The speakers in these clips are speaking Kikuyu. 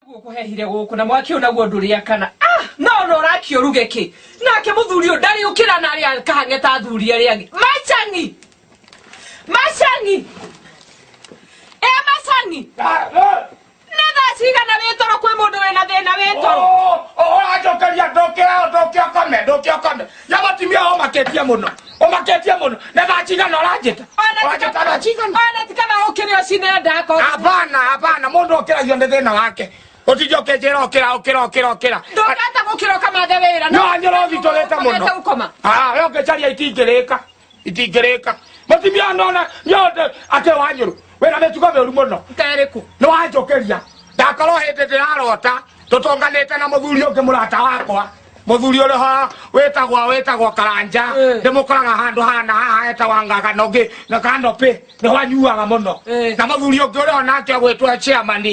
Gũkũhehire gũkũ na mwaki ũyũ naguo ndũrĩakana. Ah, no no ũrakio ũruge kĩ? Nake mũthuri ũyũ ndarĩ ũkĩra na arĩa kahang'e ta athuri arĩa angĩ. Macang'i! Macang'i! Ĩ macang'i! Nĩ thaa cigana wĩ toro kwĩ mũndũ wĩna thĩna wĩ toro? Ũranjokeria ndũkĩra ndũkĩ ũkome ndũkĩ ũkome ya mũtumia ũmakĩtie mũno ũmakĩtie mũno nĩ thaa cigana ũranjĩta ũranjĩta thaa cigana? Ona ti kana ũkĩrĩ ũcine ndako. Hapana, hapana, mũndũ ũkĩragio nĩ thĩna wake. Ũtinde ũkĩnjĩra ũkĩra ũkĩra ũkĩra ũkĩra. Ndũngĩhota gũkĩra ũkamathe wĩra. No anyũra ũthitũrĩte mũno. Ũkomete gũkoma. Ah, we ũngĩcaria itingĩrĩka. Itingĩrĩka. Mũtumia nona nyonde atĩ wanyũrũ. Wĩna mĩtugo mĩũru mũno. Terĩkũ? Nĩ wanjũkĩria. Ndakorwo hĩndĩ ndĩrarota tũtũnganĩte na mũthuri ũngĩ mũrata wakwa. Mũthuri ũrĩ ho wĩtagwo Karanja. Ndĩmũkoraga handũ hana haha etagwa Ngaganogi na Kanopĩ. Nĩho anyuaga mũno. Na mũthuri ũngĩ ũrĩ ho nake ũgwĩtwo chairman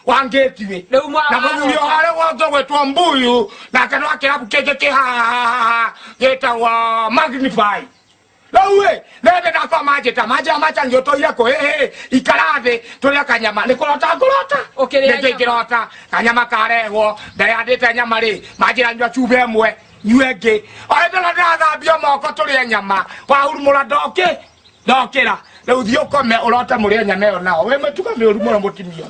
wa Gateway. Rĩu mwa- Na mũthuri ũrĩa wothe ũgwĩtwo Mbuyu nake no kĩrabu kĩngĩ kĩ haha gĩtagwo Magnify. Rĩu ĩ nende ndakwa manjĩta manjĩra macangĩ ũtũire kũ ĩhĩ ikara thĩ tũrĩa kanyama nĩ kũrota ngũrota. Ũkĩrĩa Nĩkĩ nyama? ngĩrota kanyama karehwo mbere ya ndĩte nyama rĩ manjĩra nyua cuba ĩmwe nyue ĩngĩ o hĩndĩ ĩrĩa ndĩrathambio moko tũrĩe nyama wahurumũra ndokĩ ndokĩra rĩu thiĩ ũkome ũrote mũrĩe nyama ĩyo nao wĩ mĩtugo mĩũru mũno mũtumia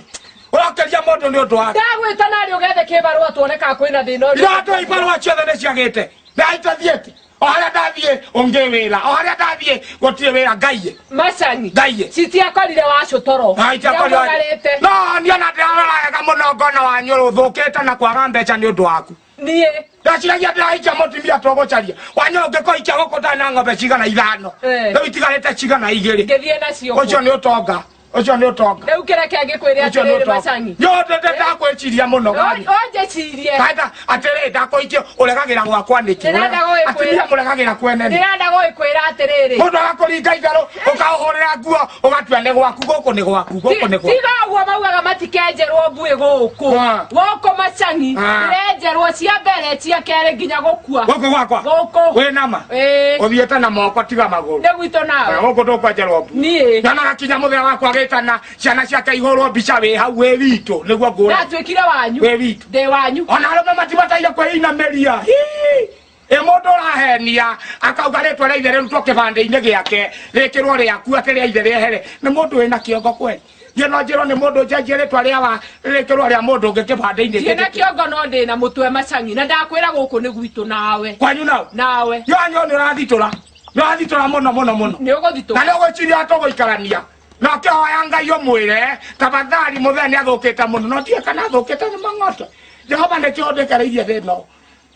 ũrokeria mũndũ nĩ ũndũ wa Ndagwĩta narĩ ũgethe kĩbarũa tuone kana kwĩna thĩna ũrĩa. iratũ ibarũa ciothe nĩ ciagĩte na itathiĩte o harĩa ndathiĩ ũngĩ wĩra o harĩa ndathiĩ gũtirĩ wĩra ngaiye. Macang'i. Ngaiye. Citiakorire wacũ toro. Nĩaũgarĩte. No niĩ na ndĩrarora wega mũno ngona wanyũrũ ũthũkĩte na kwaga mbeca nĩ ũndũ waku. Niĩ. Ndaciragia ndĩrahikia mũtumia tũgũcaria wanyũrũ ngĩkũhikia gũkũ ndarĩ na ng'ombe cigana ithano. Rĩu itigarĩte cigana igĩrĩ. Ngĩthiĩ nacio kũ? Ũcio nĩ ũtonga, ũcio nĩ ũtonga. Rĩu kĩreke ngĩkwĩre Ũcio nĩ atĩrĩrĩ ũtonga. Macang'i. Nĩ ũndũ ndakwĩciria mũno gani. Ũnjĩcirie. Kaenda atĩrĩ ndakũhikia ũregagĩra gwakwa nĩkĩ? Ndĩrenda gũgĩkwĩra. Atumia mũregagĩra kwene nĩ. Ndĩrenda gũgĩkwĩra atĩrĩrĩ. Mũndũ agakũringa itherũ ũkaũhũrĩra nguo ũgatua nĩ gwaku gũkũ nĩ gwaku gũkũ nĩ gwaku. Tiga ũguo maugaga matikenjerwo mbuĩ gũkũ. Gũkũ Macang'i ndĩrenjerwo cia mbere cia kerĩ nginya gũkua. Gũkũ gwakwa? Gũkũ. Wĩ nama? Ĩĩ. Ũthiĩte na moko tiga magũrũ. Nĩ gwitũ nawe. Gũkũ ndũkwenjerwo mbuĩ. Niĩ. Nyonaga kinya mũthenya wakwa agĩtana ciana ciake ihũrwo mbica wĩ hau wĩ witũ nĩguo ngũra. Ndatuĩkire wanyu. Wĩ witũ. Ndĩ wanyu. Ona arũme matibataire kwĩinamĩria. Hii! Ĩ mũndũ ũrahenia akauga rĩtwa rĩa ithe rĩrutwo kĩbandĩ-inĩ gĩake rĩkĩrwo rĩaku atĩ rĩa ithe rĩehere nĩ mũndũ wĩna kĩongo kweli? Niĩ no njĩrwo nĩ mũndũ njenjie rĩtwa rĩa wa rĩkĩrwo rĩa mũndũ ũngĩ kĩbandĩ-inĩ. Ndirĩ na kĩongo no ndĩ na mũtwe Macang'i na ndakwĩra gũkũ nĩ gwitũ nawe. Kwanyu nao? Nawe. Yo nĩ ũrathitũra. Nĩ ũrathitũra mũno mũno mũno. Nĩ ũgũthitũka. Na nĩ ũgwĩciria tũgũikarania. Na ũkĩhoya Ngai ũmwĩre tafadhali mũthee nĩ athũkĩte mũno no ndiũĩ kana athũkĩte nĩ mang'oto. Jehova nĩkĩo ũndĩkereirie thĩna ũyũ.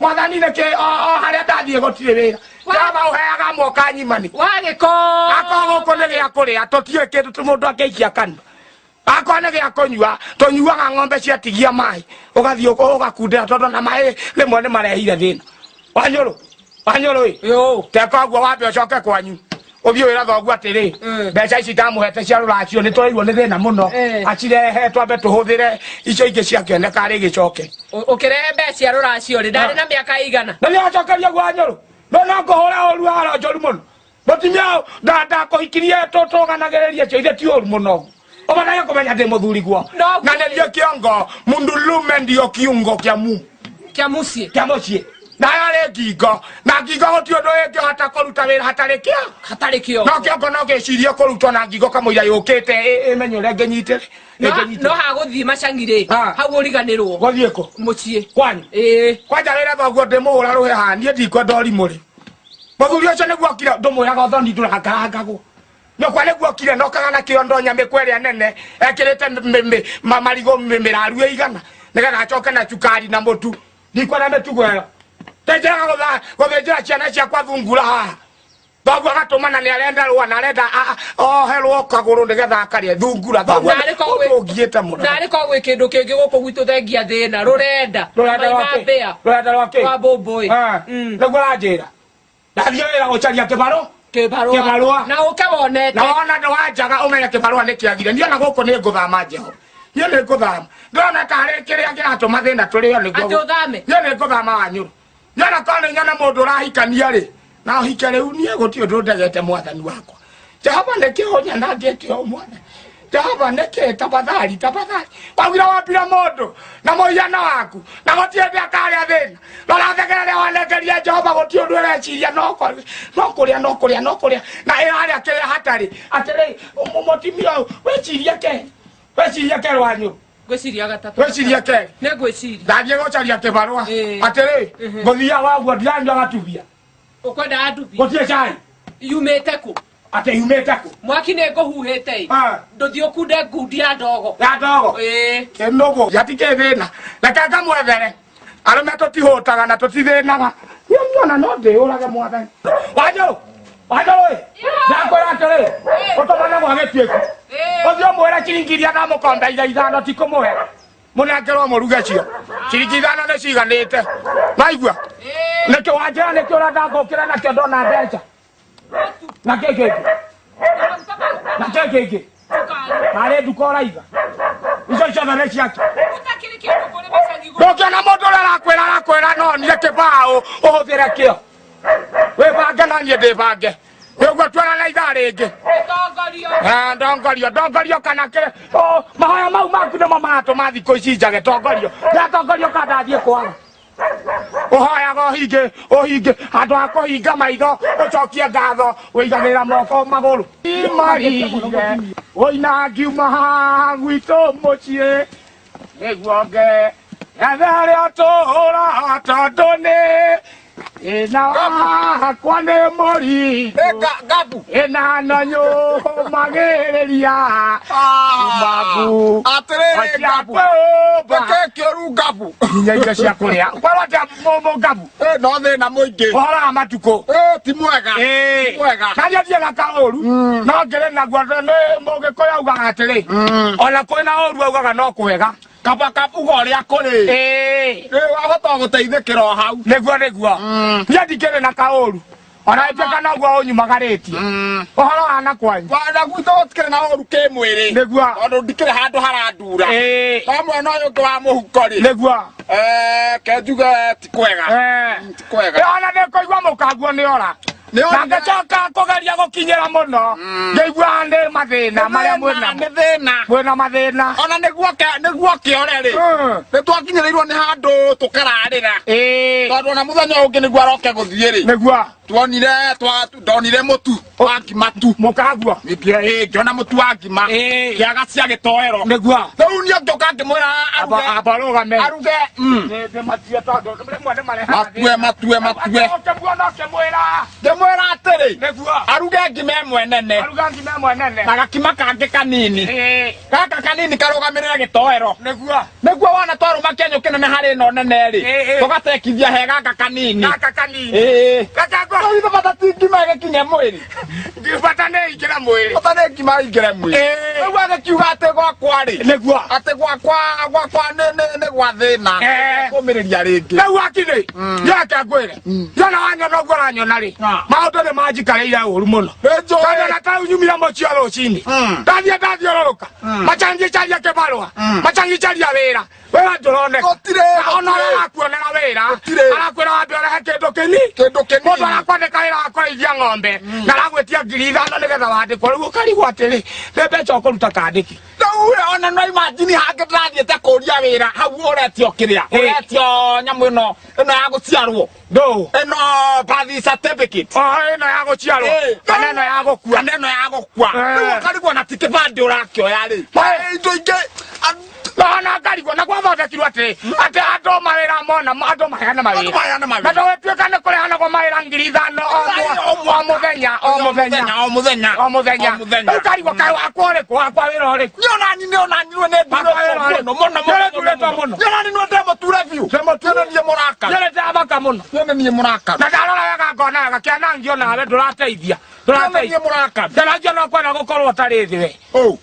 Mwathani nĩkĩ o harĩa ndathiĩ gũtirĩ wĩra. Jehova ũheaga moka nyimani. Wagĩko. Akorwo gũkũ nĩ gĩa kũrĩa tũtiũĩ kĩndũ mũndũ angĩikia kanua. Akorwo nĩ gĩa kũnyua tũnyuaga ng'ombe ciatigia maĩ ũgathiĩ ũgakundĩra tondũ na maĩ rĩmwe nĩ marehire thĩna. Wanyũrũ, wanyũrũ ĩ. Teka ũguo wambe ũcoke kwanyu. Ũthiĩ wĩra thoguo atĩrĩ, mbeca ici ndamũhete cia rũracio nĩ tũrairwo nĩ thĩna mũno. Acirehe twambe tũhũthĩre icio ingĩ ciakĩoneka rĩ gĩcoke. Ũkĩrehe mbeca cia rũracio rĩ, ndarĩ na mĩaka ĩigana? Na nĩ acokeria guo wanyũrũ. No no ngũhũra ũru haro njũru mũno. Mũtumia ũyũ ndakũhikirie tũganagĩrĩrie cio ithe ti ũru mũno ũguo. Ũbataire kũmenya ndĩ mũthuri guo. Na nĩ ndiĩ kĩongo, mũndũrũme ndio kiungo kĩa mu. Kĩa mũciĩ. Kĩa mũciĩ. Nayo rĩ ngingo. Na ngingo gũtirĩ ũndũ ĩngĩhota kũruta wĩra hatarĩ kĩo. Hatarĩ kĩongo. No kĩongo no gĩcirie kũrutwo na ngingo kamũira yũkĩte ĩmenye ũrĩa ĩngĩnyitĩre. No hagũthiĩ Macang'i rĩ, hau ũriganĩrwo. Gũthiĩ kũ? Mũciĩ. Kwanyu? Ĩĩ. Kwanja wĩra thoguo ndĩmũhũra rũhe haha, niĩ ndikwenda ũrimũ rĩ. Mũthuri ũcio nĩguo okire ndũmwĩraga ũthoni ndũrangarangagwo. Nyũkwa nĩguo okire nokaga na kĩondo nyamĩkwa ĩrĩa nene ekĩrĩte marigũ mĩraru ĩigana nĩgetha acoke na cukari na mũtu. Ndikwenda mĩtugo ĩyo. Ndenjeraga gũthĩnjĩra ciana ciakwa thungura haha. Thoguo agatũmana nĩ arenda rũa na arenda oherwo kagũrũ nĩgetha akarĩe thungura. Thoguo Narĩ korwo ũndũ ũngiĩte mũno. Narĩ korwo gwĩ kĩndũ kĩngĩ gũkũ gwitũ thengia thĩna rũrenda. Rũrenda rwa Maima kĩ? mbĩa. Rũrenda rwa kĩ? Rwa mbũmbũĩ. Eh, Nĩguo ũranjĩra. Ndathiĩ wĩra gũcaria kĩbarũ. Kĩbarũa. Kĩbarũa. Na ũke wonete. Na wona ndå wanjaga ũmenye kĩbarũa nĩ kĩagire. Niĩ ona gũkũ nĩ ngũthama Jeho. Niĩ nĩ ngũthama. Ndĩrona tarĩ kĩrĩa kĩratũma thĩna tũrĩo nĩguo. Atĩ ũthame? Niĩ nĩ ngũthama Wanyũrũ. Niĩ ona korwo nĩ nyone mũndũ ũrahikania rĩ, na ũhike rĩu niĩ gũtirĩ ũndũ ndegete mwathani wakwa. Jehova nĩkĩ ũnyanangĩte ũũ mwathani? Jehova nĩkĩ tafadhali tafadhali waugire wambire mũndũ na mũhiano waku na gũtirĩ hĩndĩ akarĩa thĩna rora thegere rĩa wanengeria Jehova gũtirĩ ũndũ ũreciria no no kũrĩa no kũrĩa no kũrĩa na ĩrarĩa kĩrĩa hatarĩ atĩrĩ mũtimia ũyũ wĩcirie kerĩ wĩcirie kerĩ wanyu Ngwĩciria gatatũ. Wĩcirie kerĩ. Nĩ ngwĩciria. Ndathiĩ gũcaria kĩbarũa. Ĩĩ. Atĩrĩ ngũthiaga waguo ndiranyua gatubia. Ũkwenda ndubi? Gũtirĩ cai. Yumĩte kũ? Atĩ yumĩte kũ? Mwaki nĩ ngũhuhĩte ĩ. Ah. Ndũthiĩ ũkunde ngundi ya ndogo. Ya ndogo? Ĩĩ. Kĩnũgũ. Gĩatikĩrĩ thĩna. Reke ngamwethere. Arũme tũtihũtaga na tũtithĩnaga. Niĩ niona no ndĩyũrage mwathani. Wanjũrũ. Wanjũrũ ĩ. Ndakwĩra atĩrĩ. Ũtũmane gwa gĩtuĩku. Ũthiĩ ũmwĩre ciringi iria ndamũkombeire ithano tikũmũhe. Mũnengerwo mũruge cio. Ciringi ithano nĩ ciganĩte. Waigua? Nĩkĩ wanjĩra nĩkĩ ũrenda ngũkĩre nakĩo ndona mbeca? Na kĩ kĩngĩ? Na kĩ kĩngĩ? Tarĩ nduka ũraiga. Icio ciothe nĩ ciake. Ndũngĩona mũndũ ũrĩa arakwĩra arakwĩra no niĩ kĩbaũ ũhũthĩre kĩo. Wĩbange na niĩ ndĩbange. Nĩguo tuonane ithaa rĩngĩ. Eh, ndongorio ndongorio kana kĩ oh, mahoya mau maku nĩmo maratũma thikũ ici njage tongorio ndĩratongorio kana ndathiĩ kwaga ũhoyaga ũhinge ũhinge handũ ha kũhinga maitho ũcokie ngatho wĩigagĩrĩra moko magũrũ imarire ũina ngiuma haha gwitũ mũciĩ nĩguo nge ethe harĩa tũũraga tondũ nĩ ĩna wakwa nĩ mũritũ Gabu. ĩna na nyũmagĩrĩria magu Atĩrĩrĩ Gabu. Nĩkĩ kĩũru Gabu? nginya irio cia kũrĩa kwĩrwo atĩa mũgabu No thĩna mũingĩ. ũhoro wa matukũ Ti mwega. Ti mwega. Na niĩ ndiĩ kaũru no ngĩrĩ naguo nĩ mũgĩkũyũ augaga atĩrĩ ona kwĩna ũru augaga no kwega. Kaba kabuga ũrĩa kũrĩ. Rĩu wahota gũteithĩkĩra o hau. Nĩguo nĩguo. Niĩ ndikĩrĩ na kaũru ona ĩtuĩka noguo ũnyumagarĩtie ũhoro wa na kwanyu. Na gwitũ gũtikĩrĩ na ũru kĩmwĩrĩ. Nĩguo. Tondũ ndikĩrĩ handũ harandura. No mwena ũyũ ũngĩ wa mũhuko rĩ. Nĩguo. Ke njuge ti kwega. Ti kwega. Ona nĩ kũigua mũkaguo nĩ ora. Nĩ ora. Na ngĩcoka kũgeria gũkinyĩra mũno. Ngĩigua nĩ mathĩna marĩa mwĩna. Nĩ thĩna. Mwĩna mathĩna. Ona nĩguo kĩore rĩ. Nĩ twakinyĩrĩirwo nĩ handũ tũkararĩra. Tondũ ona mũthenya ũngĩ nĩguo aroke gũthiĩ rĩ. Nĩguo. Tuonire twa ndonire mũtu wa ngima tu. Mũkaguo. Ngĩona mũtu wa ngima. Kĩaga cia gĩtoero. Nĩguo. Rĩu niĩ ngĩũka ngĩmwĩra aruge. Amba rũgame. Aruge. Nĩ matue tondũ rĩmwe nĩ marehaga Matue, matue, matue. Ũkĩmuona ũkĩmwĩra. Ngĩmwĩra atĩrĩ. Nĩguo. Aruge ngima ĩmwe nene. Aruge ngima ĩmwe nene. Na gakima kangĩ kanini. Gaka kanini karũgamĩrĩre gĩtoero. Nĩguo. Nĩguo wona twarũma kĩenyũ kĩnene harĩ ĩno nene rĩ. Tũgatekithia he gaka kanini. Gaka kanini. Gaka kwa. Rĩu bata ti ngima ĩgĩkinye mwĩrĩ. Bata nĩ ĩingĩre mwĩrĩ. Bata nĩ ngima ĩingĩre mwĩrĩ. Rĩu agĩkiuga atĩ gwakwa rĩ. Nĩguo. Atĩ gwakwa gwakwa nĩ gwa thĩna. Kũmĩrĩria rĩngĩ. Rĩu akini. Yake ngwĩre. Yona wanyona ũguo ũranyona rĩ. Maũndũ nĩ manjikarĩire ũru mũno. Tondũ na ta rĩu nyumire mũciĩ o rũcinĩ. Ndathiĩ ndathiũrũrũka. Macangĩcaria kĩbarũa. Macangĩcaria wĩra. Wĩra ndũroneka. Gũtirĩ, Na ona gũtirĩ. ũrĩa arakuonera wĩra. Gũtirĩ. Arakwĩra wambe ũrehe kĩndũ kĩni. Kĩndũ kĩnini. Mũndũ arakwandĩka wĩra wa kũrĩithia ng'ombe. Na aragwĩtia ngiri ithano nĩgetha wandĩkwo. Rĩu ũkarigwo atĩrĩ, nĩ mbeca ũkũruta kandĩki. Rĩu ĩ, ona no imagine hangĩ ndĩrathiĩte kũria wĩra hau ũretio kĩrĩa. Ũretio nyamũ ĩno ĩno ya gũciarwo. Ndũ. Ĩno birth certificate. O ĩno ya gũciarwo. Kana ĩno ya gũkua. Kana ĩno ya gũkua. Rĩu ũkarigwo na ti kĩbandĩ ũrakĩoya rĩ. Indo ingĩ. Ona ngarigwo na gwathondekirwo atĩ atĩ andũ mawĩra mona andũ maheane mawĩra. Andũ maheane mawĩra. Na tũgĩtuĩka nĩ kũrehanagwo mawĩra 5,000 o o mũthenya o mũthenya o mũthenya o mũthenya. o mũthenya. Rĩu ngarigwo kaĩ wakwa ũrĩkũ wakwa wĩra ũrĩkũ? Nĩ onani nĩ onani nĩ Wakwa wĩra ũrĩkũ? mũno mũno Nĩ ũrĩturĩtwo mũno. Nĩ onani nĩ ndemũture biũ. Ndĩmũture. Nĩ niĩ mũrakaru. Nĩ ndamaka mũno. Nĩ niĩ mũrakaru. Na ndarora wega ngona wega kĩanangio nawe ndũrateithia. Nĩ niĩ Ndũrateithia. mũrakaru. Kĩanangio no kwenda gũkorwo ũtarĩ thĩ we. Ũũ.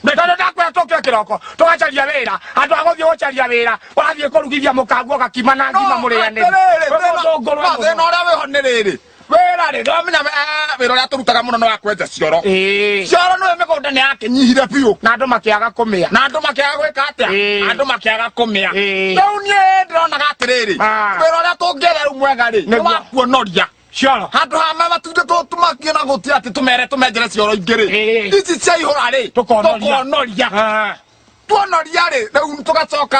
We tondũ ndakwĩra tũkĩre kĩroko tũgacaria wĩra andũ a gũthiĩ gũcaria wĩra ũrathiĩ kũrugithia mũkanguo gakima na ngima mũrĩanĩri No, thĩna ũrĩa wĩho nĩ rĩrĩ wĩra rĩ ndwamenya wĩra ũrĩa tũrutaga mũno nĩ wa kwenja cioro cioro nĩwe mĩgũnda nĩ yakĩnyihire biũ na andũ makĩaga kũmĩa na andũ makĩaga gwĩka atĩa Ĩĩ. andũ makĩaga kũmĩa Ĩĩ. rĩu niĩ ndĩronaga atĩrĩrĩ Ah. wĩra ũrĩa tũngĩetha rĩu mwega rĩ nĩ Nĩguo. wa kuonoria cioro handũ ha matunda tũmakie na gũtia atĩ tũmere tũmenjere cioro ingĩ rĩ Ĩĩ. ici ciaihũra rĩ Tũkonoria. tũkonoria Ah. tuonoria rĩ rĩu tũgacoka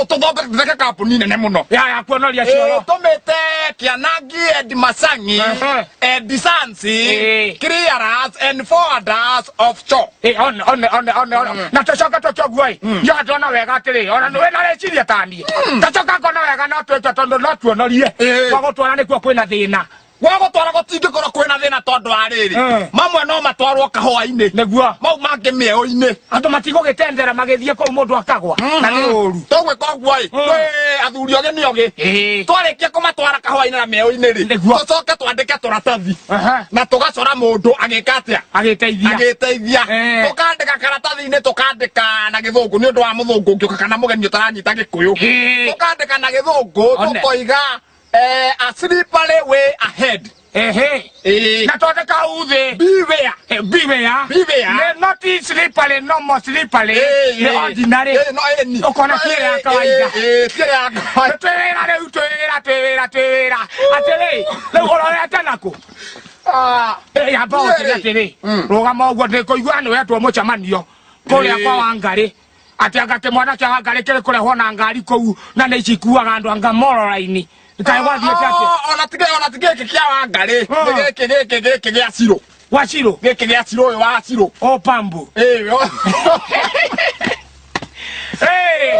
tũthondeke kambuni nene mũno ya ya kuonoria Ĩĩ, cioro tũmĩte Kĩanangi and Masangi Ehe. and Sansi Ĩĩ. clearers and forwarders of choo Ĩ, one one one one one na tũcoke tũke ũguo ĩ nyoha ndona wega atĩrĩ ona nĩ wĩna rĩciria ta niĩ ngacoka ngona wega no twĩke tondũ no tuonorie Ĩĩ. gwa gũtwara nĩkuo kwĩna thĩna gwa gũtwara gũtingĩkorwo kwĩna thĩna tondũ wa rĩrĩ Mm. mamwe no matwarwo kahũa-inĩ nĩguo mau mangĩ mĩeũ-inĩ andũ matigũgĩtendera magĩthiĩ kũu mũndũ akagwa na nĩ ũru tũgwĩka ũguo ĩ Mm. twĩ athuri ogĩ nĩ ogĩ Ĩĩ. twarĩkia kũmatwara kahũa-inĩ na mĩeũ-inĩ rĩ Nĩguo. tũcoke twandĩke tũratathi Aha. na tũgacora mũndũ agĩka atĩa agĩteithia agĩteithia Eh. tũkandĩka karatathi-inĩ tũkandĩka na gĩthũngũ nĩ ũndũ wa mũthũngũ ũngĩũka kana mũgeni ũtaranyita gĩkũyũ Ĩĩ. tũkandĩka na gĩthũngũ One. tũkoiga a slippery way ahead Ehe. Ĩĩ. Na twandĩka hau thĩ beware Eh, beware. Beware. Nĩ not slippery, no more slippery. Ĩĩ, Nĩ ĩĩ. ordinary. Ĩĩ, no, ĩĩ, ni. Ũkona ti ĩrĩa ya kawaida. Ĩĩ, ĩĩ, ti ĩrĩa ya kawaida. Twĩ wĩra rĩu, twĩ wĩra, twĩ wĩra, twĩ wĩra. Atĩrĩ, rĩu ũrorete nakũ? Ah, Eh, yamba ũnjĩre Niĩ rĩ. atĩrĩ, rũgama ũguo ndĩkũigua nĩ wetwo mũcemanio kũrĩa Ĩĩ. kwa Wangarĩ atĩ anga kĩmwana kĩa Wangarĩ kĩrĩ kũrehwo na ngari kũu na nĩ ici ikuaga andũ anga mororaini kaĩ gwathiĩte atĩa Ah, ona ti ona ti gĩkĩ kĩa Wangarĩ Ah. nĩ gĩkĩ gĩkĩ gĩkĩ gĩa Cirũ gwa Cirũ gĩkĩ gĩa Cirũ ũyũ wa Cirũ o pambu Ĩĩ, o- Eh,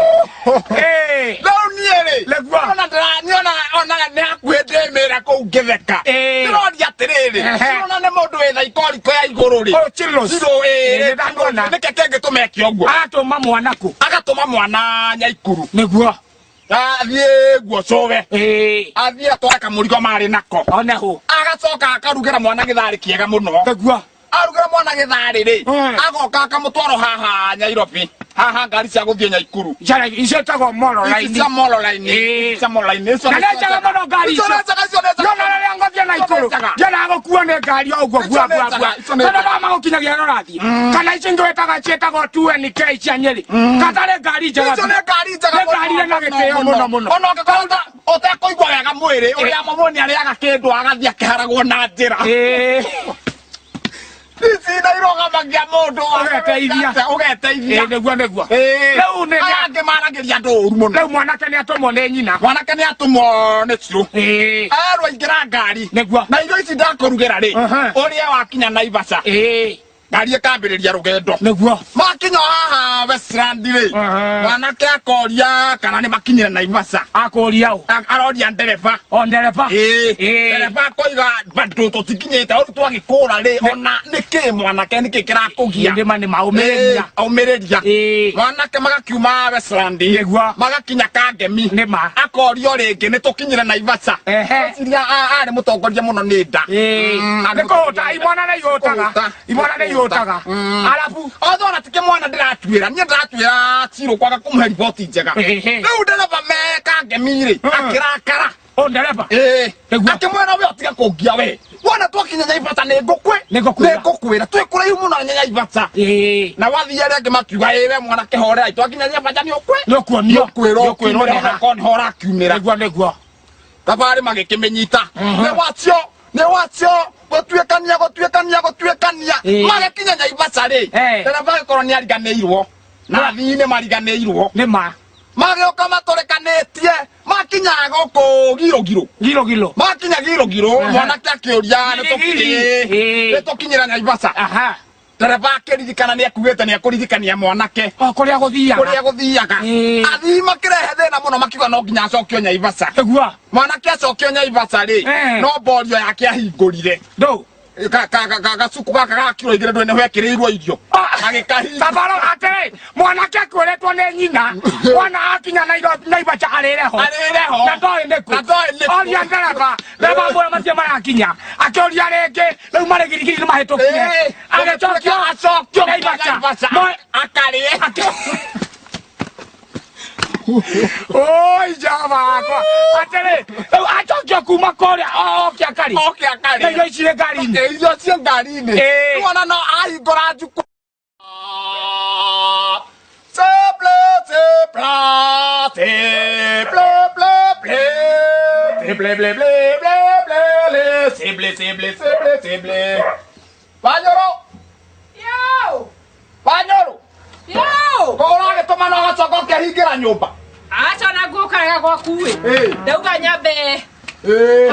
eh. rĩu niĩ rĩ Nĩguo. ona ndĩra- niĩ ona ona nĩ hakuhĩ ndĩmĩra kũu ngĩtheka Ĩĩ. ndĩroria atĩrĩrĩ Ehe. ona nĩ mũndũ wĩ thaikũriko ya igũrũ rĩ Oh, Chirros. Cirũ, ĩĩ, Ĩĩ, nĩndamwona. nĩkĩ kĩngĩtũma eke ũguo agatũma mwana kũ agatũma mwana nyaikuru nĩguo athiĩ guocowe Ĩĩ. athiĩ atware kamũrigo marĩ nako one hũ agacoka akarugĩra mwana gĩtharĩ kĩega mũno nĩguo arugĩra mwana gĩtharĩ rĩ Mm. agoka akamũtwara haha Nyairobi haha ngari cia gũthiĩ Nyaikuru Njara icio ĩtagwo Ici mororaini cia mororaini Ĩĩ. Ici cia mororaini icio Na nĩ nĩ njega mũno ngari icio icio. nĩ njega icio nĩ njega Ndĩona rĩrĩa ngũthiĩ na Icio nĩ ikũrũ njega. ndionaga gũkuo nĩ ngari o ũguo Icio bua nĩ bua njega, bua icio nĩ tondũ njega. no magũkinyagia ũrĩa ũrathiĩ kana ici ingĩ wĩtaga ciĩtagwo 2NK cia Nyĩrĩ katarĩ ngari njega icio nĩ ngari njega Nĩ ngari ĩna gĩtĩo mũno mũno. ona ũngĩkorwo ũtekũigua wega mwĩrĩ ũrĩa mũndũ nĩ arĩaga kĩndũ agathiĩ akĩharagwo na njĩra Ĩĩ. ici na irũgamagia mũndũ Ũgeteithia. ũgeteithia Ĩĩ, nĩguo nĩguo Ĩĩ. Rĩu nĩ- aya angĩ maragĩria andũ ũru mũno rĩu mwanake nĩ atũmwo nĩ nyina mwanake nĩ atũmwo nĩ Cirũ Ĩĩ. erwo aingĩra ngari Nĩguo. na irio ici ndakũrugĩra rĩ Aha. ũrĩa wakinya Naivasha Ĩĩ. ngari ĩkambĩrĩria rũgendo nĩguo makinya haha Westland rĩ Aha. mwanake akoria kana nĩ makinyire Naivasha akũria ũ aroria ndereba o ndereba Ĩĩ. Ĩĩ. ndereba akoiga bado tũtikinyĩte ũru twagĩkũra rĩ ona nĩkĩ mwanake nĩkĩ kĩrakũgia nĩma nĩ maũmĩrĩria aumĩrĩria Ĩĩ. mwanake magakiuma Westland Nĩguo. magakinya Kangemi Nĩma. akorio rĩngĩ nĩ tũkinyire Naivasha Ehe. Eciria arĩ mũtongoria mũno nĩ nda Ĩĩ. Arĩ nĩ kũhũta mũtongoria. imwana nĩ ihũtaga Kũhũta. imwana nĩ ihũtaga Mm. arabu othe ona ti kĩmwana ndĩratuĩra niĩ ndĩratuĩra Cirũ kwaga kũmũhe riboti njega Ehe. rĩu ndereba me Kangemi rĩ Mm. akĩrakara o ndereba Ĩĩ. Nĩguo. akĩmwĩra we ũtige kũngia we wona twakinya Nyaibata nĩ ngũkwĩ Nĩ ngũkwĩra. nĩ ngũkwĩra twĩ kũraihu mũno na Nyaibata Ĩĩ. na wathiĩ arĩa angĩ makiuga ĩ we mwanake horera twakinya Nyaibata nĩ ũkwĩ Nĩ ũkuonio. nĩ ũkwĩrwo Nĩ ũkwĩrwo ũkiumĩre nĩ ha. onakorwo nĩho ũrakiumĩra nĩguo nĩguo thabarĩ magĩkĩmĩnyita nĩ wacio nĩ wacio gũtuĩkania gũtuĩkania gũtuĩkania Ĩĩ. magĩkinya Nyaibata rĩ Eh. ndereba agĩkorwo nĩ ariganĩirwo na athii nĩ mariganĩirwo nĩma magĩũka matũrĩkanĩtie makinya gũkũ girũgirũ giro giro makinya girũgirũ Aha. mwanake akĩũria Giri, giri. Ĩĩ. nĩ tũkinyĩra Nyaibata aha Ndereba akĩririkana nĩ akuĩte nĩ ekũririkania mwanake o kũrĩa gũthiaga. Kũrĩa gũthiaga. Athii makĩrehe thĩna mũno, makiuga no nginya acokio Nyaivasa. Nĩguo. Mwanake acokio Nyaivasa rĩ, no mborio yake ahingũrire. Ndũ. Gacuku gaka ga kiro 2 ndũĩ nĩho ekĩrĩirwo irio. Agĩkahinga. Sabaro atĩrĩ, mwanake akwĩrĩtwo nĩ nyina mwana akinya Nairobi Naibacha arĩre ho. Arĩre ho. Na ndoĩ nĩkũ. Na ndoĩ nĩkũ. Oria ndereba, ndereba mwĩra matirĩ marakinya. Akĩũria rĩngĩ, rĩu marĩ girigiri nĩ mahĩtũkire. Agĩcokio acokio Naibacha. Naibacha. Akarĩe. Oi java wakwa. Atĩrĩ, rĩu acokio kuma kũrĩa oke akarĩ. Oke akarĩe. Na irio ici ngari-inĩ. Irio ciĩ ngari-inĩ. Rĩu ona no ahingũra njuku. C'est bleu, c'est blanc, c'est bleu, bleu, bleu, c'est bleu, bleu, bleu, bleu, bleu, bleu, c'est bleu, c'est bleu, c'est bleu, c'est bleu. Wanyũrũ, Yo! Wanyũrũ, Yo! ũragĩtũma na ũgacoka ũkehingĩra nyũmba. Aca na ngũkaraga gwaku ĩ. Ndauga nyambe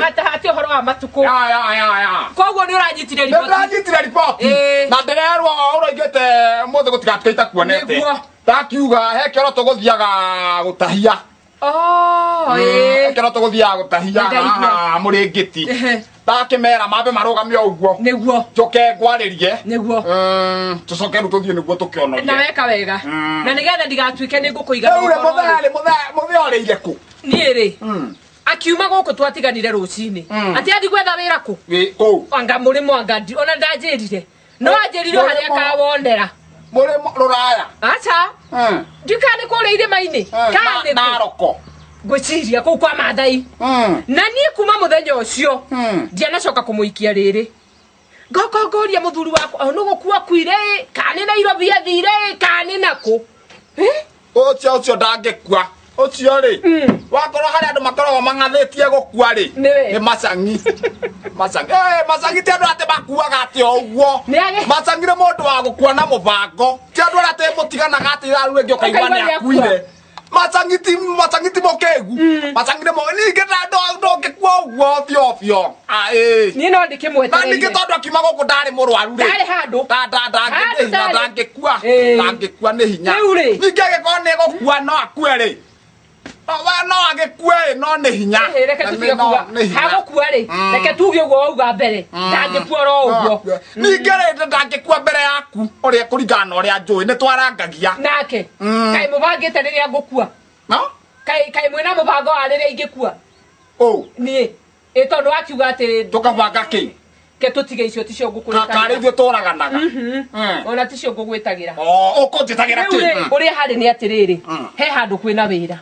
hatahate ũhoro wa matukũ. Ya, ya, ya, ya. Koguo nĩ ũranyitire Nĩ riboti. ndĩranyitire riboti na ndĩrerwo ũroigĩte ũmũthĩ gũtigatuĩke itakuonete. Nĩguo. Ndakiuga he kĩoro tũgũthiaga gũtahia. Oh, ĩĩ. Kĩro tũgũthiaga gũtahia Nĩndaigua. haha mũrĩngĩti. Ndakĩmera mambe marũgame o ũguo. Nĩguo. Njũke ngwarĩrie. Nĩguo. Tũcoke rĩu tũthiĩ nĩguo tũkĩonorie. Na weka wega. Na nĩgetha ndigatuĩke nĩ ngũkũiga Rĩu rĩ, ũhoro mũthee rĩ, mũthee orĩire kũ? Niĩ rĩ, akiuma gũkũ twatiganire rũcinĩ. Atĩ athi gwetha wĩra kũ? Kũ? Anga mũrĩmo anga ndi ona ndanjĩrire. No anjĩrire o harĩa Mũrĩmo. akawonera. Mũrĩmo rũraya. Aca. Ndikana nĩ kũrĩa irĩma-inĩ. Kana nĩ kũ? Naroko. Ngwĩciria kũu kwa Mathai. Na niĩ kuma mũthenya ũcio ndianacoka kũmũikia rĩrĩ. Ngoka ngoria mũthuri wakwa o nĩ gũkua akuire ĩ, kana nĩ Nairobi athire ĩ, kana nĩ nakũ. Ũcio ũcio ndangĩkua. Ũcio rĩ, wakorwo harĩ andũ makoragwo mang'athĩtie gũkua rĩ, nĩ macangi. Macangi. Macangi ti andũ atĩ makuaga atĩ o ũguo. Macangi nĩ mũndũ wa gũkua na mũbango. Ti andũ arĩa atĩ mũtiganaga atĩ ithaa rĩu rĩngĩ ũkaigua Ũkaigua nĩ nĩ akua. akuire. Macangi ti macangi ti mũkĩgu. Macangi nĩ ningĩ ndũngĩkua ũguo ovyo ovyo. Ah, ĩĩ. Niĩ no ndĩkĩmwetereire. Na ningĩ tondũ akiuma gũkũ ndarĩ mũrwaru rĩ. Ndarĩ handũ. Ndangĩ Handũ ndarĩ. ndangĩkua. Ndangĩkua nĩ hinya. Rĩu rĩ. Ningĩ angĩkorwo nĩ gũkua no akue rĩ. No no agĩkue rĩ no nĩ hinya. Ĩhĩ, reke Na tũtige no, kuga nĩ hinya. hagũkua rĩ, reke tuge ũguo wauga mbere ndangĩkua oro ũguo. Ningĩ rĩ ndangĩkua mbere yaku ũrĩa kũringana na ũrĩa njũĩ nĩ twarangagia. Nake kaĩ mũbangĩte rĩrĩa ngũkua? No? Kaĩ kaĩ mwĩna mũbango wa rĩrĩa ingĩkua? Ũ. Niĩ ĩ tondũ wakiuga atĩrĩ Tũkabanga kĩ? Ke tũtige icio ticio ngũkũrĩtagĩra. Karĩ ithuĩ tũraganaga. Ona ticio ngũgwĩtagĩra. O ũkũnjĩtagĩra Rĩu kĩ? rĩ, ũrĩa harĩ nĩ atĩrĩrĩ, he handũ kwĩna wĩra.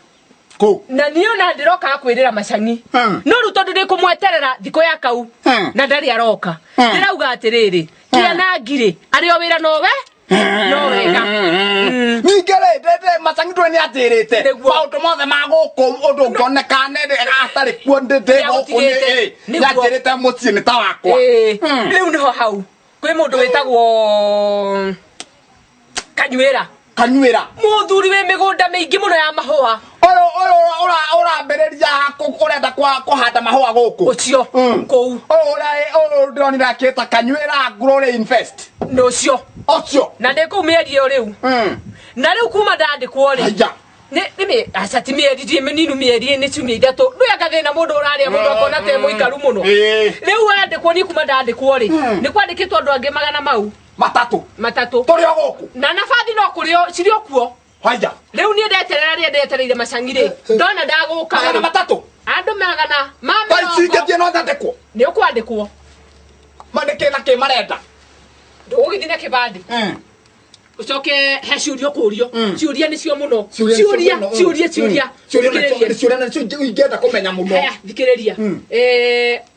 Kũ? Na niĩ ona ndĩrokaga kwĩrĩra macangi. No rĩu tondũ ndĩkũmweterera thikũ ya kau na ndarĩ aroka. Ndĩrauga atĩrĩrĩ, kĩanangi rĩ, arĩ o wĩra nowe? No wega. Ningĩ rĩ ndĩ macangi ndũĩ nĩ anjĩrĩte maũndũ mothe ma gũkũ ũndũ ũngĩoneka atarĩ kuo ndĩ ndĩ gũkũ Nĩagũtigĩte. nĩ anjĩrĩte mũciĩ nĩ ta wakwa. Rĩu nĩho hau kwĩ mũndũ wĩtagwo Kanyuĩra. Kanyuĩra. Mũthuri wĩ mĩgũnda mĩingĩ mũno ya mahũa. Ũyũ ũyũ ũrambĩrĩria ũrenda kũhanda mahũa gũkũ. Ũcio kũu. Ũyũ ũrĩa ũyũ ndĩronire akĩta Kanyuĩra Glory Invest. Nĩ ũcio. Ũcio. Na ndĩ kũu mĩeri ĩyo rĩu. Na rĩu kuma ndandĩkwo rĩ. Nĩ nĩ aca ti mĩeri ti mĩninu mĩeri nĩ ciumia 3. Ndũĩ anga thĩna mũndũ ũrarĩa mũndũ akona te mũikaru mũno. Rĩu wandĩkwo niĩ kuma ndandĩkwo rĩ. Nĩ kwandĩkĩtwo andũ angĩ magana mau. 3. 3. Tũrĩ o gũkũ. Na nabathi no kũrĩ cirĩ o kuo. Haya. Rĩu niĩ ndeterera rĩrĩa ndetereire macangi rĩ. Ndona ndagũka. 300? Andũ magana ma Ta ici mĩrongo. ingĩthiĩ no nyandĩkwo. Nĩ ũkwandĩkwo. Ma nĩ kĩ na kĩ marenda? Ndũgũgĩthiĩ na kĩbandĩ. Ũcoke he ciũria ũkũrio. Ciũria nĩcio mũno. Ciũria nĩcio Ciũria, mũno, ciũria, ciũria. Ciũria Thikĩrĩria. nĩcio ciũria nĩcio ingĩenda kũmenya mũno. Haya, thikĩrĩria.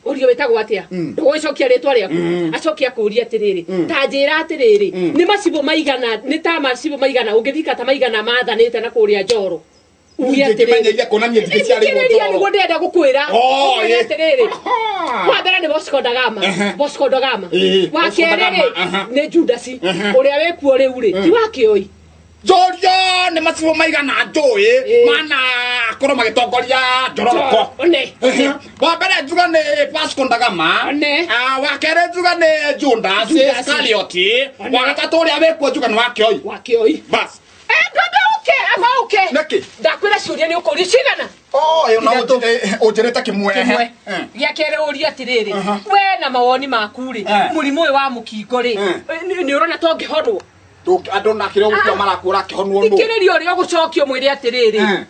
Ũrio wĩtagwo atĩa? Ndũgũgĩcokia rĩtwa rĩaku. Acoke akũrie atĩrĩrĩ, ta njĩra atĩrĩrĩ, nĩ macibũ maigana, nĩ ta macibũ maigana, ũngĩthika ta maigana mathanĩte na kũrĩa Njoro. Uge atĩrĩrĩ. Ingĩkĩmenya iria kuonania ndingĩciarĩirwo Thikĩrĩria Njoro. nĩguo ndĩrenda gũkwĩra. Oh, Ũkwĩre ĩ. atĩrĩrĩ. Wa mbere nĩ Bosco da Gama. Bosco da Gama. Wa Bosco da kerĩ Gama, rĩ, nĩ Judasi. Ũrĩa wĩkuo rĩu rĩ, ti wa Kĩoi. Njorio nĩ macibũ maigana njũĩ mana magakorwo magĩtongoria njororoko. One. Ehe. Wa mbere njuga nĩ Pasco Ndagama. One. Ah, wa kerĩ njuga nĩ Judas Judas. Iscariot. One. Wa gatatũ ũrĩa wĩkuo njuga nĩ Wakioi. Wakioi. Bas. Eh, ndwambe ũke, amba ũke. Nĩkĩ? Ndakwĩra ciũria nĩ ũkũria cigana? Oh, ĩyo no Ithatũ. ũnjĩrĩte kĩmwe. Kĩmwe. Eh. Gĩa kerĩ ũrie atĩrĩrĩ, Aha. we na mawoni maku rĩ, Eh. mũrimũ ũyũ wa mũkingo rĩ, Eh. nĩ ũrona ta ũngĩhonwo? Andũ na kĩrĩa ũgũkua marakua ũrakĩhonwo nũ? Thikĩrĩria ũrĩa ũgũcokio mwĩre atĩrĩrĩ, Eh.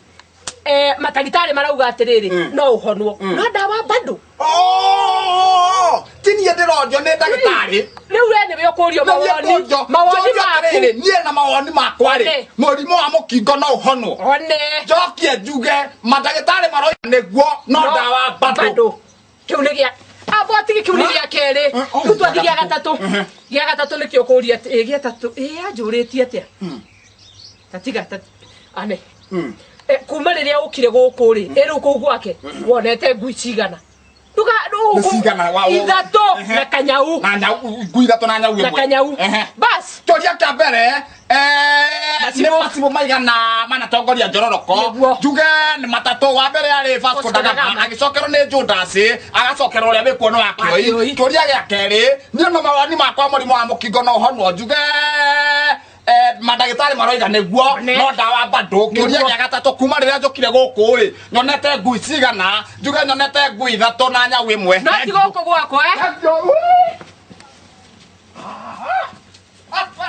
eh, matagĩtarĩ marauga atĩrĩrĩ, Mm. no ũhonwo. No ndawa bado. Oh, ti niĩ ndĩronio nĩ ndagĩtarĩ. Rĩu we nĩwe ũkũrio mawoni, mawoni maku. Niĩ na mawoni makwa rĩ, One. mũrimũ wa mũkingo no ũhonwo. One. Njokie njuge mandagĩtarĩ maroiga nĩguo no ndawa bado. Bado. Kĩu nĩ gĩa amba ũtige kĩu nĩ gĩa kerĩ. Eh, oh, Rĩu twathiĩ gĩa gatatũ. gatatũ. Mhm. Gĩa gatatũ nĩkĩo ũkũria atĩ- ĩ, gĩa tatũ ĩ anjũrĩtie atĩa? Ta tiga ta ane. Eh, kuma rĩrĩa ũkire gũkũ rĩ, ĩ rĩu kũu gwake wonete ngui cigana? Nduga Nĩ cigana, wa- ithatũ Ehe. na kanyau Na nyau ngui ithatũ na nyau na ĩmwe. kanyau. Ehe. Bas. Kĩũria kĩa mbere nĩ Macibũ. macibũ maigana manatongoria njororoko. Nĩguo. Njuge nĩ matatũ. Wa mbere arĩ Vasco Vasco da da Gama, Gama. agĩcokerwo nĩ Judas, agacokerwo ũrĩa wĩkuo nĩ Wakioi. Wakioi. Kĩũria gĩa kerĩ, niĩ na mawoni makwa mũrimũ wa mũkingo no ũhonwo. Njuge mandagĩtarĩ maroiga nĩguo One. no ndawa bado. Kĩũria Nĩguo. gĩa gatatũ, kuma rĩrĩa njũkire gũkũ rĩ, nyonete ngui cigana? Njuge nyonete ngui ithatũ na nyau ĩmwe. No ti gũkũ gwakwa eh?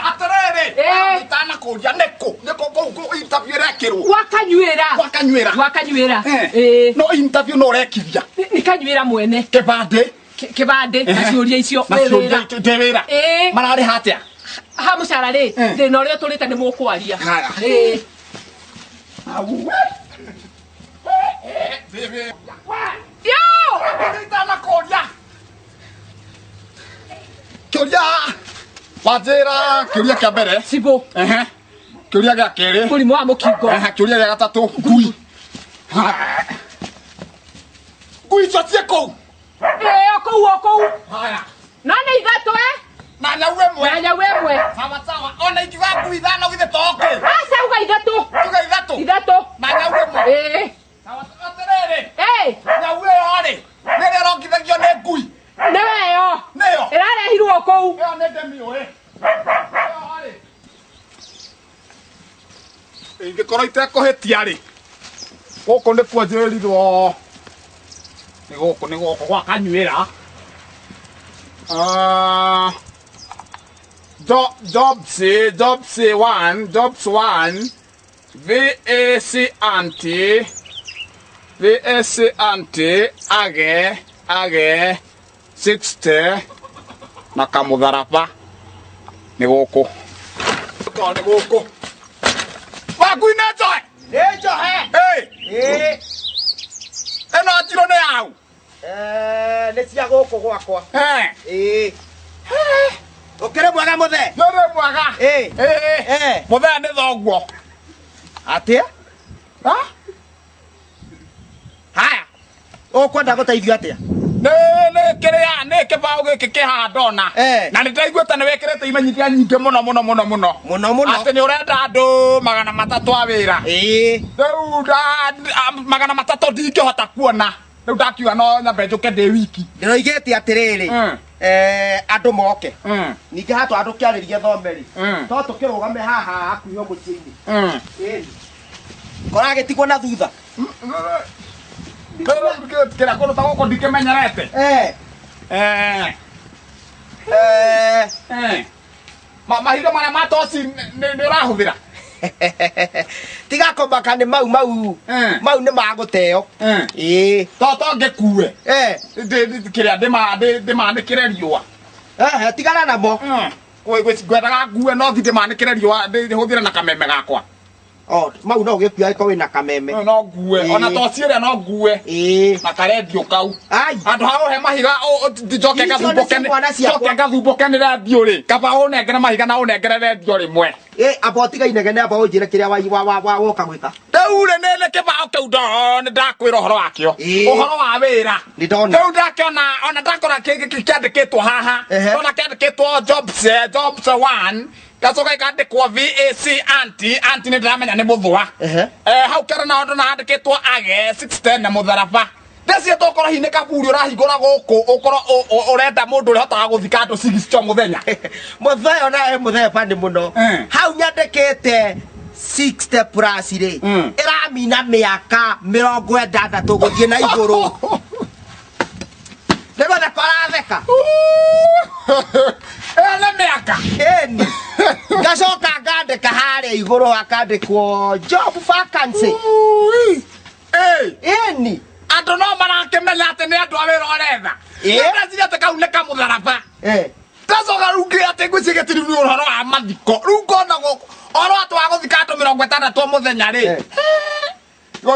Atĩrĩrĩ, Eh. itanakũria nĩkũ nĩkũ kũu kũ interview ĩrekĩrwo? Gwakanyuĩra. Gwakanyuĩra. Gwakanyuĩra. Eh. Ĩĩ. No interview no ũrekithia Nĩ kanyuĩra mwene. kĩbandĩ Kĩbandĩ na ciũria icio na wĩ ciũria wĩra. ndĩ wĩra. Ĩĩ. Mararĩha atĩa? Ha mũcara rĩ, Eh. thĩna ũrĩa ũtũrĩte nĩ mũkwaria. Haya. Ĩĩ. Auwe. Ndĩ wĩra. Yo! Itanakũria kĩũria wanjĩra kĩũria kĩa mbere. Cibũ. Ehe. Kĩũria gĩa kerĩ. Mũrimũ wa mũkingo. Ehe, kĩũria gĩa gatatũ ngui. Ngui icio ciĩ kũu. Ĩĩ, o kũu o kũu. Haya. No nĩ ithatũ eh? Na nyau ĩmwe. Na nyau ĩmwe. Sawa sawa. Ona ingiuga ngui ithano githĩ to okay? Aca uga ithatũ. Tuge ithatũ. Ithatũ. Na nyau ĩmwe. Ĩĩ. Sawa sawa. Atĩrĩrĩ. Ĩĩ. Nyau ĩyo rĩ, nĩ ĩrĩa ĩrongithagio nĩ ngui. Nĩwe ĩyo. Nĩyo. Ĩrarehirwo kũu. Ĩyo nĩ ndĩmĩũĩ. Ĩyo rĩ. Ingĩkorwo itekũhĩtia rĩ, gũkũ nĩkuo njĩrirwo nĩ gũkũ nĩ gũkũ gwa kanyuĩra. Ah, Jobs, Jobs 1, Jobs 1, VAC anti, VAC anti, age, age, 60, na kamũtharaba nĩ gũkũ. Tondũ nĩ gũkũ. Wangui nĩ njoe? Nĩ njohe. Ĩ, Ĩĩ. ĩno njirũ nĩ yau? Eh, nĩ cia gũkũ gwakwa. Eh. Ĩĩ. Ũkĩrĩ mwega mũthee? Nĩ mwega. Ĩĩ. Ĩĩ. Eh. Mũthee nĩ thoguo. Atĩa? Ha? Haya. Ũkwenda gũteithio atĩa? Nĩ nĩ kĩrĩa nĩ kĩbaũ gĩkĩ kĩ haha ndona. Eh. Na nĩ ndaiguĩte nĩ wĩkĩrĩte imenyithia nyingĩ mũno mũno mũno mũno. Mũno mũno. Atĩ nĩ ũrenda andũ 300 a wĩra. Ĩĩ. Rĩu 300 ndingĩhota kuona. Rĩu ndakiuga no nyambe njũke ndĩ wiki. Ndĩroigĩte atĩrĩrĩ. Andũ moke. Ningĩ haha twa tũkĩarĩria thome rĩ. To tũkĩrũgame haha hakuhĩ o mũciĩ-inĩ. Ĩni. Koragĩtigwo na thutha. Kĩrĩa kũndũ ta gũkũ ndikĩmenyerete. Eh. Eh. Eh. Eh. Mahiga marĩa ma toci nĩ ũrahũthĩra? Tiga kũmaka nĩ mau mau. Eh. Mau nĩ magũteo. Eh. Ĩĩ. To ngĩkue. Eh. Kĩrĩa ndĩmanĩkĩre riũa. Eh, tigana namo. Ngwendaga ngue no thi ndĩmanĩkĩre riũa hũthĩre na kameme gakwa. Oh, mau no ũgĩkua angĩkorwo wĩna kameme. No ngue. Ĩĩ. Ona toci ĩrĩa no ngue. Ĩĩ. Na karendio kau. Ai. Handũ ha ũhe mahiga njoke Icio nĩ ngathumbuke cia mwana ciakwa. njoke ngathumbũke nĩ rendio rĩ. Kaba ũnengere mahiga na ũnengere rendio rĩmwe. Ĩ, amba ũtiga inegene amba ũnjĩre kĩrĩa woka gwĩka. Rĩu rĩ nĩ kĩbaũ kĩu nĩ ndakwĩra ũhoro wakĩo. Ĩĩ. Ũhoro wa wĩra. Nĩ ndona. Rĩu ndakĩona ona ndakora kĩandĩkĩtwo haha. Ehe. Ndona kĩandĩkĩtwo jobs, jobs 1. Gacoka ikandĩkwo VAC anti anti nĩ ndĩramenya nĩ mũthũa. Ehe. Eh, hau kero naho ndona handĩkĩtwo age 610 na mũtharaba. Ndeciria tokorwo hihi nĩ kaburi ũrahingũra gũkũ ũkorwo ũrenda mũndũ ũrĩa ũhotaga gũthika andũ 60 o mũthenya. Mũthee ona e mũthee bani mũno. Hau nyandĩkĩte 60 plus rĩ, ĩramina mĩaka 60 gũthiĩ na igũrũ. Nĩ gũtheka ũratheka? Ĩyo nĩ mĩaka. Ĩni. Ngacoka ngandĩka harĩa igũrũ hakandĩkwo job vacancy. Ui. Ĩ. Ĩni. Andũ no marakĩmenya atĩ nĩ andũ a wĩra ũretha. Ĩ. Ndeciria atĩ kau nĩ kamũtharaba. Eh. Ndacoka rĩu ngĩ atĩ ngwĩciria gĩtiri nĩ ũhoro wa mathiko. Rĩu ngona gũkũ ũhoro atĩ wa gũthika andũ 60 o mũthenya rĩ. Eh.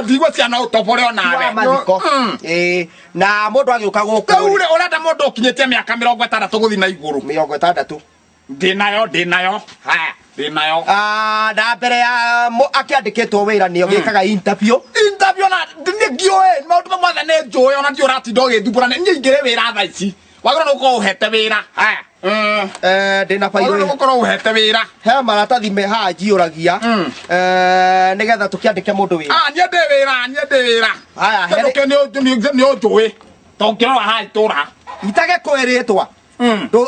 Ndigua ciana ũtobore onawe. Wa mathiko. Ĩ, na mũndũ agĩũka gũkũ Rĩu rĩ ũrenda mũndũ ũkinyĩtie mĩaka 60 gũthiĩ na igũrũ. 60. Ndĩnayo, ndĩnayo. Haya. Ndĩnayo. Ah, na mbere ya akĩandĩkĩtwo wĩra nĩ ũgĩkaga interview. Interview na nĩ ngĩũĩ maũndũ mamwe mothe nĩ njũĩ ona ndiũ ũratinda ũgĩthumbũra niĩ ingĩrĩ wĩra thaa ici. Wagĩrĩirwo nĩ gũkorwo ũhete wĩra. Haya. Ndĩna Wagĩrĩirwo bairũ. nĩ gũkorwo ũhete wĩra. He maratathi me haha njiũragia. Nĩgetha tũkĩandĩke mũndũ wĩra. Ah, niĩ ndĩ wĩra, niĩ ndĩ wĩra. Haya, Tondũ he kĩ nĩ ũnjũĩ. Tondũ ngĩrora haha itũra. Itagĩkũĩ rĩtwa.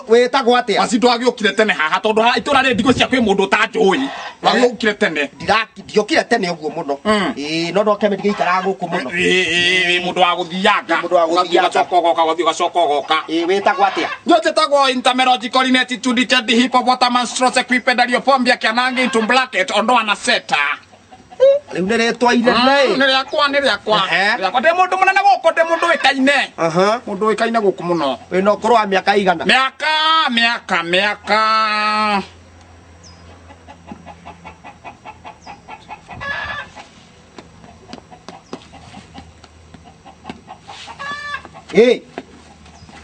Wĩtagwo atĩa? Macindo agĩũkire tene haha tondũ haha itũra rĩ ndigũ cia kwĩ mũndũ ũtanjũĩ. Wagĩũkire tene. Ndiokire tene ũguo mũno. Ĩĩ, no ndoke ndigĩikaraga gũkũ mũno. Ĩĩ, ĩĩ, mũndũ wa gũthianga. Mũndũ wa gũthianga. Ũgacoka ũgoka, ũgathiĩ ũgacoka ũgoka. Ĩĩ, wĩtagwo atĩa? Niĩ njĩtagwo Intermelogical Ineptitude Chedi Hip Hop Waterman Strose Equipedaliophobia Kĩanangi into bracket Ondoa na Seta. Rĩu nĩ rĩtwa inene. Nĩ rĩakwa, nĩ rĩakwa. Ehe. Nĩ rĩakwa. Ndĩ mũndũ mũnene gũkũ, ndĩ mũndũ ũĩkaine. Aha. Mũndũ ũĩkaine gũkũ mũno. Wĩna ũkũrũ wa mĩaka igana? Mĩaka, mĩaka, mĩaka. Ĩ.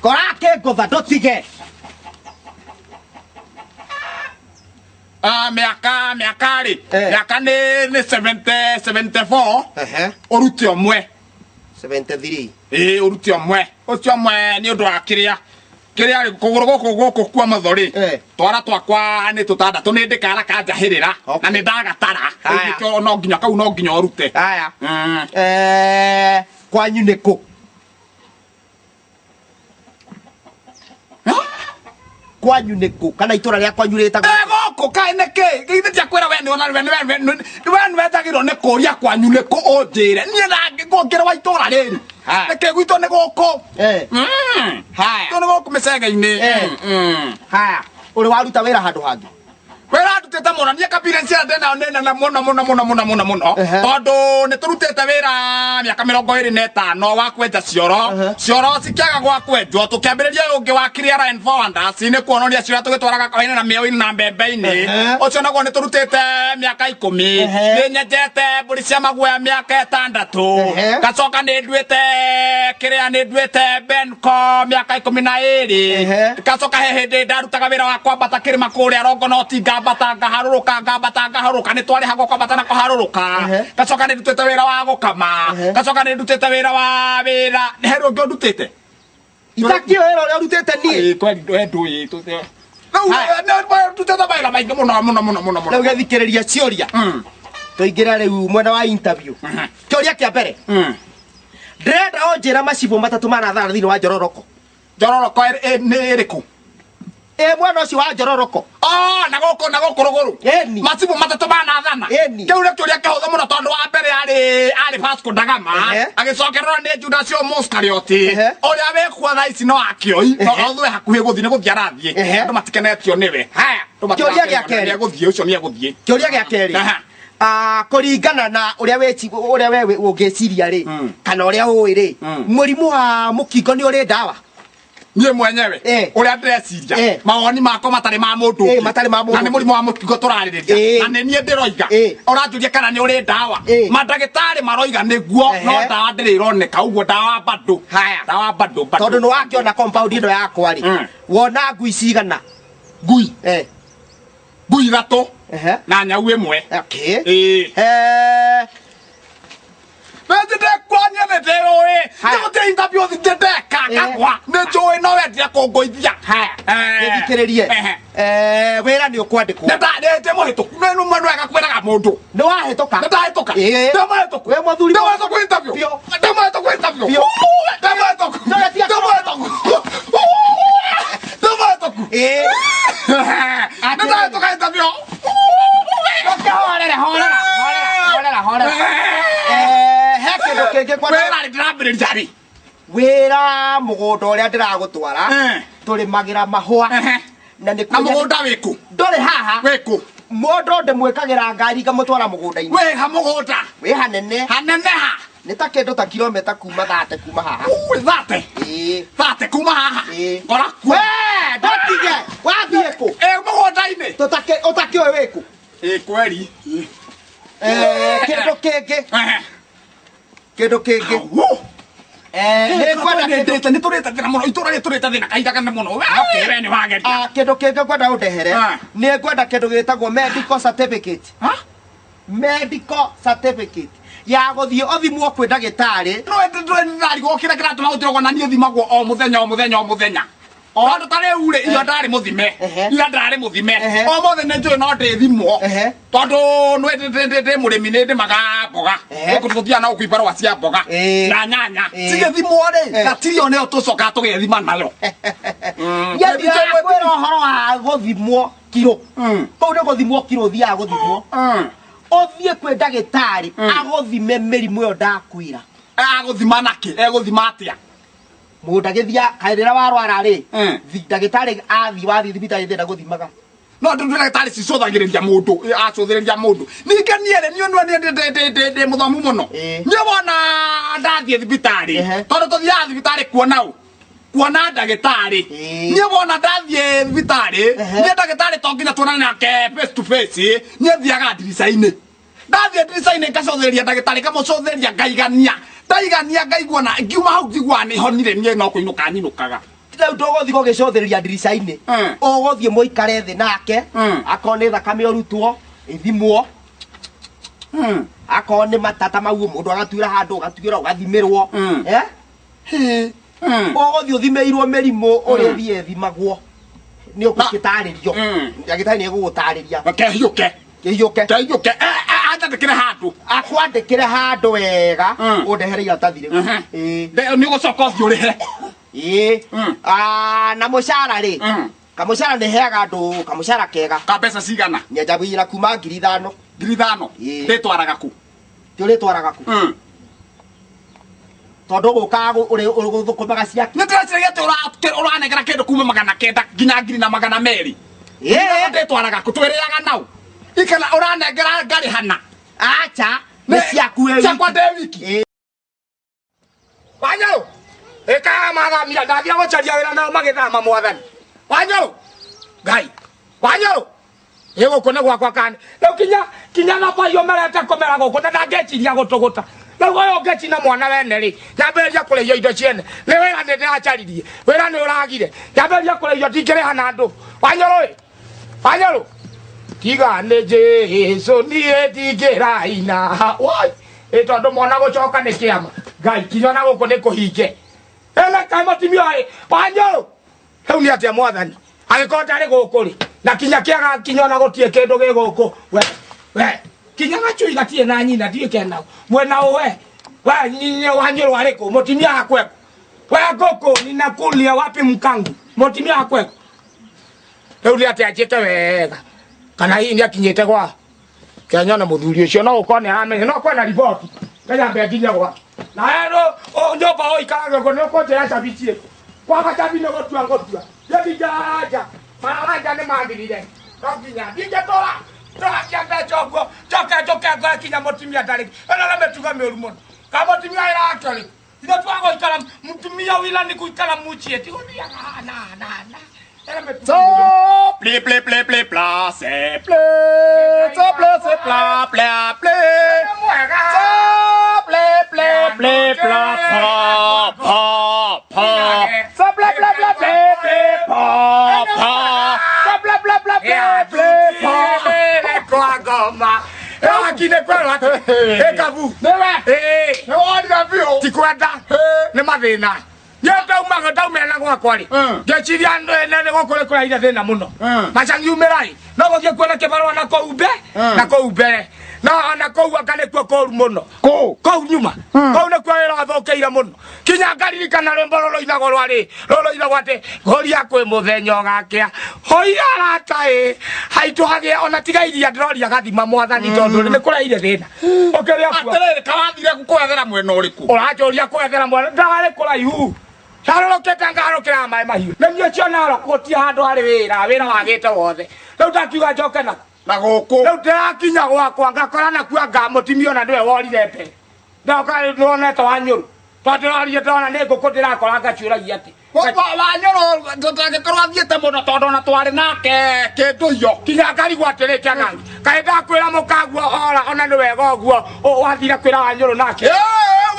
Kora kĩngũtha ndũtige. Ah, mĩaka, mĩaka rĩ. Eh. Mĩaka nĩ 74. Ehe. Ũrute ũmwe. 73. Ĩĩ, ũrute ũmwe. Ũcio ũmwe nĩ ũndũ wa kĩrĩa. Kĩrĩa rĩ, kũgũrũ gũkũ gũkũ kwa ũmotho rĩ. Eh. Twara twakwa nĩ tũtandatũ, nĩ ndĩkara kanjahĩrĩra. Okay. Na nĩ ndagatara. Haya. Rĩu nĩkĩo no nginya kau no nginya ũrute. Haya. Kwanyu nĩ kũ? Kwanyu nĩ kũ? Kana itũra rĩa kwanyu rĩtagwo? Gũkũ kaĩ nĩ kĩ? Githĩ ndiakwĩra we nĩ ona we nĩ we nĩ we nĩ wetagĩrwo nĩ kũria kwanyu nĩ kũ ũnjĩre. Niĩ na ngũngĩrwo wa itũra rĩrĩ. Haya. Nĩ kĩ gwitũ nĩ gũkũ? Haya. Gwitũ nĩ gũkũ mĩcege-inĩ. Haya. Ũrĩ waruta wĩra handũ hangĩ? Wĩra ndutĩte mũno, niĩ experience ĩrĩa ndĩnayo nĩ nene mũno mũno mũno mũno mũno mũno. Tondũ nĩ tũrutĩte wĩra mĩaka 25 wa kwenja cioro. Cioro cikĩaga gwa kwenjwo, tũkĩambĩrĩria ũyũ ũngĩ wa Clear and Forwarders, nĩ kuonoria cioro tũgĩtwaraga kahũa-inĩ na mĩeũ-inĩ na mbembe-inĩ. Ũcio naguo nĩ tũrutĩte mĩaka 10. Nĩ nyenjete mbũri cia maguoya mĩaka 6. Ngacoka nĩ nduĩte kĩrĩa, nĩ nduĩte Benco mĩaka 12. Ngacoka he hĩndĩ ndarutaga wĩra wa kwambata kĩrĩma kũrĩa Rongonoti, ngambata ngaharũrũka, ngambata ngaharũrũka, nĩ twarĩhagwo kwambata na kũharũrũka. Ngacoka nĩ ndutĩte wĩra wa gũkama. Ngacoka nĩ ndutĩte wĩra wa wĩra. He rũngĩ ũndutĩte? Itakĩũĩ wĩra ũrĩa ũrutĩte niĩ. Ĩĩ, kweli, we ndũĩ, tũte. Rĩu, ndutĩte mawĩra maingĩ mũno, mũno, mũno, mũno, mũno. Rĩu gĩthikĩrĩria ciũria. Tũingĩre rĩu mwena wa interview. Kĩũria kĩa mbere. Ndĩrenda ũnjĩre macibũ matatũ ma Nathara thĩinĩ wa Njororoko. Njororoko nĩ ĩrĩkũ? Ĩ mwena ũcio wa Njororoko. Oh, na gũkũ, na gũkũ rũgũrũ. Ĩni. Macibũ matatũ ma Nathana. Ĩni. Kĩu nĩ kĩũria kĩhũthũ mũno tondũ wa mbere arĩ Vasco da Gama. Agĩcokererwo nĩ Judas ũyũ Mũiskarioti. Ũrĩa wĩkuo thaa ici no akĩoi, no othe hakuhĩ gũthiĩ nĩ gũthiĩ arathiĩ. Andũ matikenetio nĩwe. Haya. Andũ Kĩũria gĩa matikenetio kerĩ. nĩ egũthiĩ, ũcio nĩ egũthiĩ. Kĩũria gĩa kerĩ. Kũringana na ũrĩa wĩci-, ũrĩa we ũngĩciria rĩ, kana ũrĩa ũĩ rĩ, mũrimũ wa mũkingo nĩ ũrĩ ndawa? Niĩ mwenyewe, ũrĩa ndĩreciria, mawoni makwa matarĩ ma mũndũ ũngĩ. Matarĩ ma mũndũ Na nĩ ũngĩ. mũrimũ wa mũkingo tũrarĩrĩria. Na nĩ niĩ ndĩroiga. Ũranjũria kana nĩ ũrĩ ndawa. Mandagĩtarĩ maroiga nĩguo, no ndawa ndĩrĩ ĩroneka, ũguo ndawa bado. Haya. Ndawa bado, bado. Tondũ nĩ wakĩona compound ĩno yakwa rĩ, wona ngui cigana? Ngui? Ngui ithatũ. Na nyau ĩmwe. Okay. Ĩĩ. Nĩ ndĩkwania nĩ ndĩũĩ. Haya. Nĩ gũtirĩ interview thitĩ ndeka ngagwa. Nĩ njũĩ no wendire kũngũithia. Haya. Eh. Gĩthikĩrĩrie. Ehe. Eh, wĩra nĩ ũkwandĩkwo. Nĩ ndĩ mũhĩtũku. Nĩ nĩ wega kwĩraga mũndũ. Nĩ wahĩtũka. Nĩ ndahĩtũka. Ĩĩ. Ndĩ mũhĩtũku. Wĩ mũthuri. Ndĩ mũhĩtũku interview. Biũ. Ndĩ mũhĩtũku interview. Biũ. Ndĩ mũhĩtũku. Ndũre tiga Ndĩ mũhĩtũku. Ndĩ mũhĩtũku. Ĩĩ. Nĩ ndahĩtũka interview. Ũke horera, horera, horera, horera, horera. Eh, he kĩndũ kĩngĩ kwenda Wĩra rĩ ndĩrambĩrĩria rĩ. wĩra mũgũnda ũrĩa ndĩragũtwara Eh. tũrĩmagĩra mahũa Ehe. na nĩ Na mũgũnda wĩkũ? ndũrĩ haha Wĩkũ? mũndũ ndĩmwĩkagĩra ngari ngamũtwara mũgũnda-inĩ Wĩ ha mũgũnda? wĩ hanene Hanene ha? nĩ ta kĩndũ ta kilomita kuma thate kuma haha Ui, thate. Ĩĩ. Thate kuma haha. Ĩĩ. Ngora kuo. We, ndũtige wathiĩ kũ Ĩ mũgũnda-inĩ. ũtakĩũĩ wĩkũ Ĩ kweri. Eh, kĩndũ kĩngĩ Ehe. kĩndũ kĩngĩ Au. Eh, nĩ ngwenda kĩndũ Nĩ tũrĩte thĩna mũno itũra rĩ tũrĩte thĩna kahinda kanene mũno. We Okay. we nĩ wageria. Ah, kĩndũ kĩngĩ ngwenda ũndehere Ah. nĩ ngwenda kĩndũ gĩtagwo medical certificate Ha? medical certificate ya gũthiĩ ũthimwo kwĩ ndagĩtarĩ No ndĩrarigwo kĩrĩa kĩratũma gũtiragwo na niĩ thimagwo o mũthenya o mũthenya o mũthenya. Tondũ ta rĩu rĩ ira ndarĩ mũthime. Ehe. Ira ndarĩ mũthime. Ehe. O mũthĩ nĩ njũĩ no ndĩthimwo. Ehe. Tondũ nĩ ndĩ mũrĩmi nĩ ndĩmaga mboga. Ehe. Gũkũ tũthiaga na gũkũ ibarũa cia mboga. Ĩĩ. Na nyanya. Ĩĩ. Cigĩthimwo rĩ, Eh. ratiri ĩyo nĩyo tũcokaga tũgethima nayo. Niĩ ndirakwĩra ũhoro wa gũthimwo kiro Mm. kũu nĩ gũthimwo kiro ũthiaga gũthimwo ũthiĩ kwĩ ndagĩtarĩ agũthime mĩrimũ ĩyo ndakwĩra Agũthima nakĩ? Egũthima atĩa? mũndũ agĩthia kaĩ rĩrĩa warwara rĩ Mm. ndagĩtarĩ athiĩ wathiĩ thibitarĩ thĩna gũthimaga No ndũ ndagĩtarĩ cicũthagĩrĩria mũndũ, acũthĩrĩria mũndũ. Ningĩ niĩ rĩ, niĩ nĩ ndĩ mũthomu mũno. Ĩĩ. Niĩ wona ndathiĩ thibitarĩ, Ehe. tondũ tũthiaga thibitarĩ kuona ũ? Kuona ndagĩtarĩ. Ĩĩ. Niĩ wona ndathiĩ thibitarĩ, Ehe. niĩ ndagĩtarĩ to nginya tuonane nake face to face, niĩ thiaga ndirica-inĩ. Ndathiĩ ndirica-inĩ ngacũthĩrĩria ndagĩtarĩ ngamũcũthĩrĩria ngaigania. Ndaigania ngaigua na ngiuma hau njiguaga nĩ honire niĩ no kũinũka nyinũkaga. rĩu ndũgũthiĩ gũgĩcũthĩrĩria ndirica-inĩ Mm. ũgũthiĩ mũikare thĩ nake Mm. akorwo nĩ thakame ũrutwo ĩthimwo akorwo nĩ matata mau mũndũ agatuĩra handũ ũgatuĩra ũgathimĩrwo Mm. Eh? Mm. ũgũthiĩ ũthimĩirwo mĩrimũ ũrĩa ĩthiĩ ĩthimagwo nĩ ũgũgĩtarĩrio Mm. ndagĩtarĩ nĩ egũgũtarĩria Kehiũke. kĩhiũke Kehiũke. Anjandĩkĩre handũ. akwandĩkĩre handũ wega Mm. ũndehere iratathi rĩu Ĩĩ. Nĩ ũgũcoka ũthiĩ ũrĩhe. Ĩĩ. Mm. Ah, na mũcara rĩ Mm. kamũcara nĩ heaga andũ kamũcara kega Ka mbeca cigana? nyanjagĩra kuma 5,000 5,000. Ĩĩ. Ndĩtwaraga kũ? ti ũrĩtwaraga kũ Mm. tondũ gũkaga ũrĩgũthũkũmaga ciake Nĩ ndĩreciragia atĩ ũranengera kĩndũ kuma 900 nginya 1,200. Ĩĩ. Ndĩtwaraga kũ? Twĩrĩaga nau. Ikana ũranengera ngarĩhana. acha nĩ ciaku wĩ Ciakwa wiki. ndĩ wiki. Ĩĩ. Wanyũrũ ĩkaga mathamira ndathiĩ gũcaria wĩra nao magĩthama mwathani Wanyũrũ Ngai Wanyũrũ ĩ gũkũ nĩ gwakwa kani rĩu kinya kinya thabai ũmerete kũmera gũkũ na ndangĩciria gũtũgũta rĩu ũyũ ũngĩcina mwana wene rĩ nyambĩrĩria kũrĩhio indo ciene nĩ wĩra nĩ ndĩracaririe wĩra nĩ ũragire nyambĩrĩria kũrĩhio ndingĩrĩha na andũ Wanyũrũ ĩ Wanyũrũ tiga nĩ Jesũ niĩ ndingĩraina woi ĩ tondũ mwana gũcoka nĩ kĩama Ngai kinya ona gũkũ nĩ kũhinge ena kaĩ mũtumia ũyũ Wanyũrũ rĩu nĩ atĩa mwathani angĩkorwo ndarĩ gũkũ rĩ na kinya kĩaga kinya ona gũtirĩ kĩndũ gĩ gũkũ we we kinya gacui gatirĩ na nyina ndiũĩ kenao mwena ũ we we nyinyi Wanyũrũ arĩ kũ mũtumia akweko we ngũkũ ninakulia wapi mkangu mũtumia akweko rĩu nĩ atĩa njĩke wega kana hihi nĩ akinyĩte gwa kenya na mũthuri ũcio no gũkorwo nĩ aramenya no kwena riboti kanyambe nginya gwake na we nyũmba ũikaraga ũguo nĩ ũkũnjĩra cabi ciĩkũ kwaga cabi nĩ gũtua ngũtua ndingĩanja maranja nĩ mathirire no nginya ndingĩtũra tũrakia mbeca ũguo njoke njũke ngore kinya mũtumia ndarĩ ĩno nĩ mĩtugo mĩũru mũno ka mũtumia wĩra wake ũrĩkũ ithuĩ twagũikara mũtumia wĩra nĩ gũikara mũciĩ ti gũthiaga na na na ĩno mĩtugo So, pli, pli, pli, pli, pla, se, ple, so, ple, se, pla, pla, ple. mwega So, ple, ple, ple, pla, pa, pa, pa. So, ple, ple, ple, ple, ple, pa, pa. So, ple, ple, ple, ple, ple, pa. Kwa ngoma. Mwaki-inĩ kwerwo atĩ ĩkabu. Nĩwe. Ĩĩ. Nĩ wonire biũ. Ti kwenda. Nĩ mathĩna. Niĩ ndaumaga ndaumĩra na gwakwa rĩ. Ngĩciria nĩ gũkũ nĩ kũraire thĩna mũno. Macangiumĩra ĩ. No gũthiĩ kuona kĩbarũa na kũu mbe na kũu mbere. No ona kũu anga nĩkuo kũru mũno. Kũu. Kũu nyuma. Kũu nĩkuo wĩra wathũkĩire mũno. Kinya ngaririkana rwĩmbo rũrũ rũinagwo rwarĩ rũrũ rũinagwo atĩ ngũria kwĩ mũthenya ũgakĩa. Hoi arata ĩ haitũ hagĩa ona tiga iria ndĩroria gathima mwathani tondũ nĩ kũraire thĩna. Ũkĩrĩa kuo. Atĩrĩrĩ, kawathire kwethera mwena ũrĩkũ? Ũranjũria kwethera mwana ndarĩ kũraihu. Ndarũrũkĩte ngarũkĩra maĩ mahiũ. Nĩ niĩ ũcio Narok gũtirĩ handũ harĩ wĩra, wĩra wagĩte wothe. Rĩu ndakiuga njoke naku. Na gũkũ. Rĩu ndĩrakinya gwakwa ngakora nakuo anga mũtumia ona nĩwe worire mbere. Ndoka ndĩronete Wanyũrũ. Tondũ ndĩrorire ndĩrona nĩ ngũkũ ndĩrakora ngaciũragia atĩ. Wanyũrũ ndangĩkorwo athiĩte mũno tondũ ona twarĩ nake kĩndũ iyo. Kinya ngarigwo atĩrĩ kĩangangi. Kaĩ ndakwĩra mũkaguo ora ona nĩ wega ũguo wathire kwĩra Wanyũrũ nake. Ĩĩ,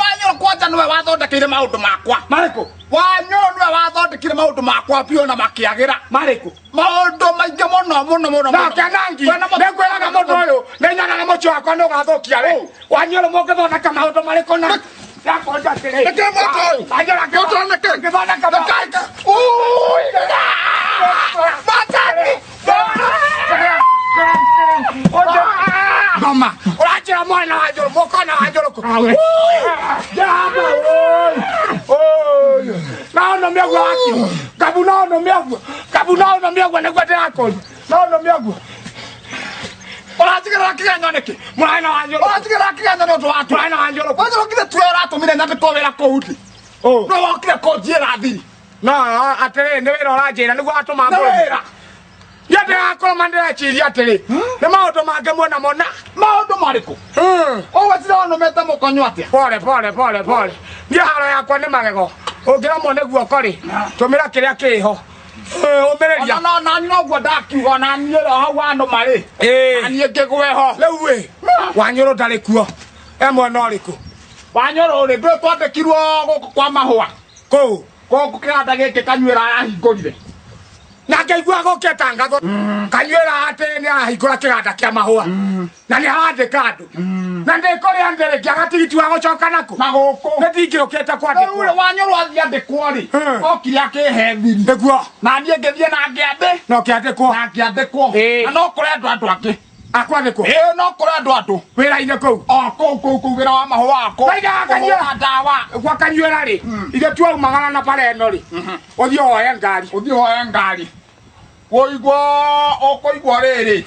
Wanyũrũ kwanja nĩwe wathondekeire maũndũ makwa. Marĩkũ? Wanyũrũ nĩwe wathondekire maũndũ makwa biũ na makĩagĩra. Marĩkũ? Maũndũ maingĩ mũno mũno mũno Na mũno. kĩanangi Kwĩna mũndũ- nĩngwĩraga mũndũ ũyũ nĩ nyonaga mũciĩ wakwa nĩ ũgathũkia we. Wanyũrũ mũngĩthondeka maũndũ marĩkũ na ndakũria atĩrĩ. Nĩkĩ mũndũ ũyũ? Wanyũrũ Mũndũ ũyũ nĩkĩ? angĩthondeka Nĩkĩ? Ui! Macani! Ngoma. Ũranjĩra mwana wa njũrũ, mũkona wa njũrũ kũ? Njamba, oi. Oi. No ũnũme ũguo wakinya. Ngabu no ũnũme ũguo. Ngabu no ũnũme ũguo nĩguo ndĩrakũria. No ũnũme ũguo. Ũranjigĩrĩra kĩgenyo nĩkĩ? Mwana wa njũrũ. Ũranjigĩrĩra kĩgenyo nĩ ũndũ wa kĩ? Mwana wa njũrũ. Wanyũrũ githĩ tiwe ũratũmire nyandĩkwo wĩra kũu ndĩ? Ũ. No wokire kũnjĩra thiri. No, atĩrĩ, nĩ wĩra ũranjĩra nĩguo watũma Nĩ ngũrũme. wĩra. Niĩ ndĩrakorwo ndĩreciria atĩrĩ, nĩ maũndũ mangĩ muona mona. Maũndũ marĩkũ? Ũgwetire wanũmĩte mũkonyo atĩa? Pole pole pole pole. Niĩ haro yakwa nĩ magego. Ũngĩremwo nĩ guoko rĩ, tũmĩra kĩrĩa kĩho. Ũmĩrĩria. Ona no nani noguo ndakiuga ona niĩ ro hau wanũma rĩ. Ĩĩ. Na niĩ ngĩgwe ho. Rĩu ĩ, Wanyũrũ ndarĩ kuo. E mwena ũrĩkũ? Wanyũrũ rĩ, ndũĩ twandĩkirwo gũkũ kwa mahũa. Kũu. Gũkũ kĩganda gĩkĩ kanyuĩra arahingũrire. Na ngĩigua gũkĩtangathwo kanyuĩra atĩ nĩ arahingũra kĩganda kĩa mahũa. Na nĩ arandĩka andũ. Na ndĩkũrĩa ndĩrĩ ngĩaga tigiti wa gũcoka naku. Na gũkũ. Nĩ ndingĩũkĩte Rĩu rĩ, kwandĩkwo. Wanyũrũ athiĩ andĩkwo rĩ, okire akĩhe thiri. Nĩguo. Na niĩ ngĩthiĩ na ngĩandĩ. Na ũkĩandĩkwo. Na ngĩandĩkwo. Ĩĩ. Na no kũrendwo andũ angĩ. Akwandĩkwo. Ĩĩ no kũrendwo andũ. Wĩra-inĩ kũu. O kũu kũu kũu wĩra wa mahũa kũu. Kaiga kanyuĩra. Kũhũra ndawa. Gwa kanyuĩra rĩ, ithuĩ twaumagara na bara ĩno rĩ, ũthiĩ woe ngari. Ũthiĩ woe ngari. Ũigua ũkũigua rĩrĩ.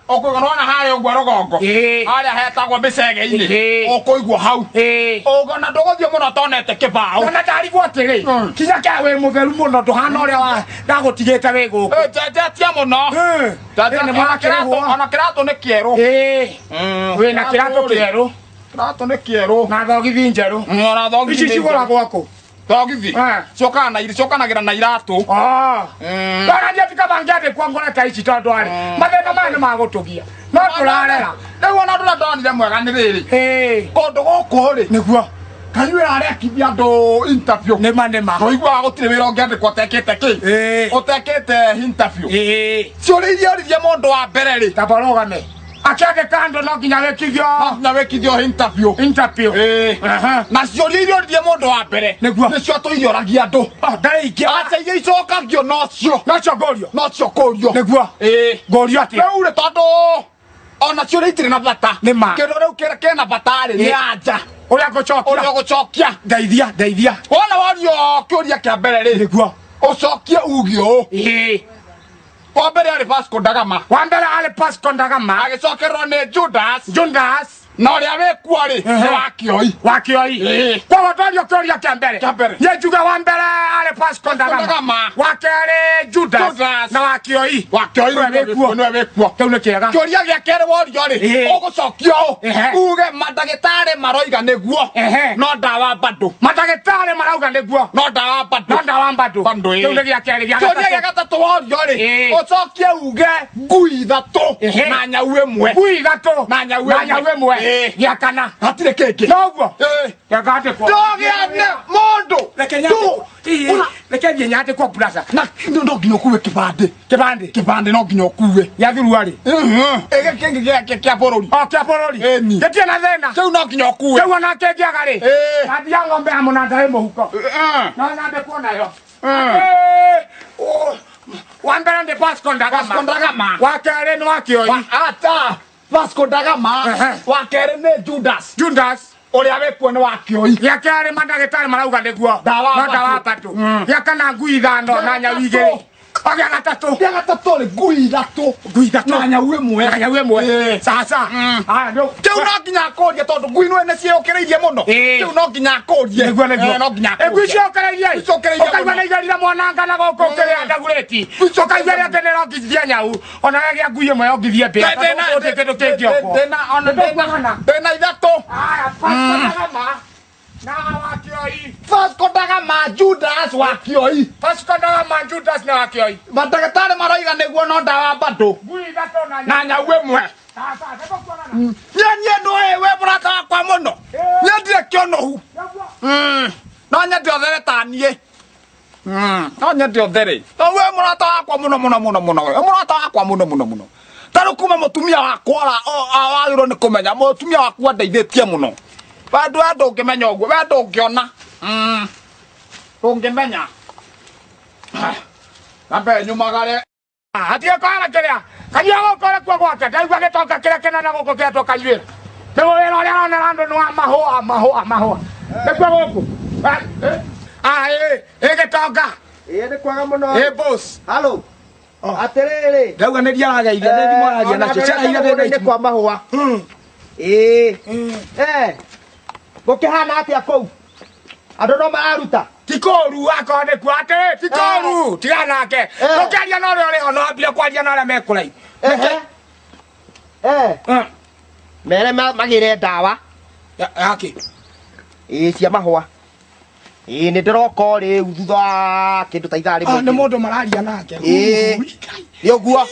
Ũkũigua nĩwona harĩa ũguo rũgongo. Ĩĩ. Harĩa hetagwo mĩcege-inĩ. Ĩĩ. Ũkũigua hau. Ĩĩ. Ũgona ndũgũthiĩ mũno tonete kĩbaũ. Ona ndarigwo atĩrĩ, kinya kĩa wĩ mũtheru mũno ndũhana ũrĩa ndagũtigĩte wĩ gũkũ. Ĩ, njenjetie mũno. Ĩ, nĩ mũrakĩrĩhwo. Ona kĩratũ nĩ kĩerũ. Ĩĩ. Wĩna kĩratũ kĩerũ. Kĩratũ nĩ kĩerũ. Na thogithi njerũ. Ona thogithi Ici nĩ njerũ. cigũragwo kũ? Thogithi. Ciokaga na ciokanagĩra na iratũ. Ndona niĩ ti kaba ngĩandĩkwo ngore ta ici tondũ arĩ mathĩna maya nĩ magũtũgia no tũrarera. Rĩu ona ũndũ ũrĩa ndonire mwega nĩ rĩrĩ. Kũndũ gũkũ rĩ. Nĩguo. Kanyuĩra arekithia andũ interview. Nĩma nĩma. Tũiguaga gũtirĩ wĩra ũngĩandĩkwo ũtekĩte kĩ? Ũtekĩte interview. Ciũria iria oririe mũndũ wa mbere rĩ. Tamba ũrũgame. Akĩandĩka andũ no nginya wĩkithio. No nginya wĩkithio interview. Interview. Na ciũria iria oririe mũndũ wa mbere. Nĩguo. Nĩcio tũire oragia andũ. Ndarĩ ingĩ. Aca iria icokagio nocio. Nocio ngũrio. Nocio kũrio. Nĩguo. Ngũrio atĩa? Rĩu rĩ tondũ ona ciũria itirĩ na bata. Nĩma. Kĩndũ rĩu kĩna bata rĩ nĩ anja. Ũrĩa ngũcokia. Ũrĩa ũgũcokia. Ndeithia, ndeithia. Wona worio kĩũria kĩa mbere rĩ. Nĩguo. Ũcokie uge ũũ. Wa mbere arĩ Vasco da Gama. Wa mbere arĩ Vasco da Gama. Agĩcokererwo nĩ Judas. Judas. Na ũrĩa wĩkuo rĩ nĩ Wakioi. Wakioi. Koguo twario kĩũria kĩa mbere. Kĩa mbere. Niĩ njuge wa mbere arĩ Vasco da Vasco da Gama. Gama. Wa kerĩ Judas. Judas. Na Wakioi. Wakioi Nĩwe wĩkuo. nĩwe wĩkuo. Kĩu nĩ kĩega. Kĩũria gĩa kerĩ worio rĩ ũgũcokia ũũ. Uge mandagĩtarĩ maroiga nĩguo no ndawa bado. Mandagĩtarĩ marauga nĩguo no ndawa bado. No ndawa bado. Bado ĩĩ. Kĩu nĩ gĩa kerĩ gĩa Kĩũria gĩa gatatũ. gatatũ worio rĩ ũcokie uge ngui ithatũ na nyau ĩmwe. Ngui ithatũ na nyau Na nyau ĩmwe. Gĩa kana. Hatirĩ kĩngĩ. Noguo. Ĩĩ. Gakandĩkwo. Ndũgĩane mũndũ. Reke nyandĩkwo. Ĩĩ, reke thiĩ nyandĩkwo brasa. Na no nginya ũkue kĩbandĩ. Kĩbandĩ. Kĩbandĩ no nginya ũkue. Gĩa thuruarĩ. Ĩgĩ kĩngĩ kĩa bũrũri. O kĩa bũrũri. Ĩni. Gĩtirĩ na thĩna. Kĩu no nginya ũkue. Kĩu ona kĩngĩaga rĩ. Ĩĩ. Kandi ya ng'ombe ya mũnanda ĩ mũhuko. Ĩĩ. No nyandĩkwo nayo. Mm. Ĩĩ, wa mbere nĩ Pascal Ndagama. Pascal Ndagama. Wa kerĩ nĩ wa Kĩoi. Ata. Vasco da Gama. Ehe. Wa kerĩ nĩ Judas. Judas. Ũrĩa wĩkuo nĩ wa Kĩoi. Gĩa kerĩ mandagĩtarĩ marauga nĩguo. Ndawa No batũ. ndawa batũ. Mm. Gĩa kana ngui ithano na nyau igĩrĩ. O gĩa gatatũ. Gĩa gatatũ rĩ ngui ithatũ. Ngui ithatũ. Na nyau ĩmwe. Na nyau ĩmwe. Ĩĩ. Sasa. Mm. Haya nĩ Kĩu no nginya akũrie tondũ ngui nĩ nĩciĩyũkĩrĩirie mũno. Ĩĩ. Kĩu no nginya akũrie. Nĩguo nĩguo. Ĩĩ, no nginya Ĩ, ngui akũrie. ciokereirie. Icokereirie Ũkaigua mũno. nĩ igerire mwananga na gũkũ kĩrĩa ndagurĩti. Ũkaigua rĩngĩ nĩ ĩrongithia nyau. Ona gĩa ngui ĩmwe yongithie mbĩa. Ndĩna- Tondũ gũtirĩ kĩndũ kĩngĩ okwo. Ndĩna ona Nĩtũkuonana. ndĩna ithatũ. Haya, Pascal Ndagama na wa Kĩoi. Vasco da Gama Judas wa Kĩoi. Pascal Ndagama Judas na wa Kĩoi. Mandagĩtarĩ maroiga nĩguo no ndawa bado. Ngui ithatũ na Na nyau. nyau ĩmwe. Sasa, nĩtũkuonana. Niĩ niĩ nĩũĩ wĩ mũrata wakwa mũno. Niĩ ndirĩ kĩũnũhu. Nĩguo. No nyende ũthere ta niĩ. No nyende ũthere. No wĩ mũrata wakwa mũno mũno mũno mũno. Wĩ mũrata wakwa mũno mũno mũno. Ta rĩu kuma mũtumia wakwa wagĩrĩirwo nĩ kũmenya mũtumia waku andeithĩtie mũno. We ndũngĩmenya ũguo, we ndũngĩona. Ndũngĩmenya. Nyambe nyumagare. Hatirĩ kũhana kĩrĩa kanyua gũkũ ũrĩ kuo gwake ndaigua gĩtonga kĩrĩa kĩnene gũkũ kĩretwo kanyuĩra nĩguo wĩra ũrĩa aronera andũ nĩ wa mahũa mahũa mahũa nĩkuo gũkũ Ah, ĩ ĩ gĩtonga Ĩĩ nĩ kwega mũno. Ĩ boss. Halo. Atĩrĩrĩ. Ndauga nĩ ndiarageithia nĩ thimũ araria nacio ciaraire Mũgũnda-inĩ kwa mahũa. Ĩĩ. Eh. Gũkĩhana atĩa kũu? Andũ no mararuta. ti kũru akorwo nĩ kuo atĩrĩ ti kũru tiga nake ũkĩaria na ũrĩa ũrĩ ho no ambire kwaria na arĩa mekũraihu. Ehe. Eh. Mere magĩre ndawa. Yake. Ĩĩ cia mahũa. Ĩĩ nĩ ndĩroka o rĩu thutha wa kĩndũ ta ithaa rĩmwe. Nĩ mũndũ mararia nake. Ĩĩ. Nĩ ũguo.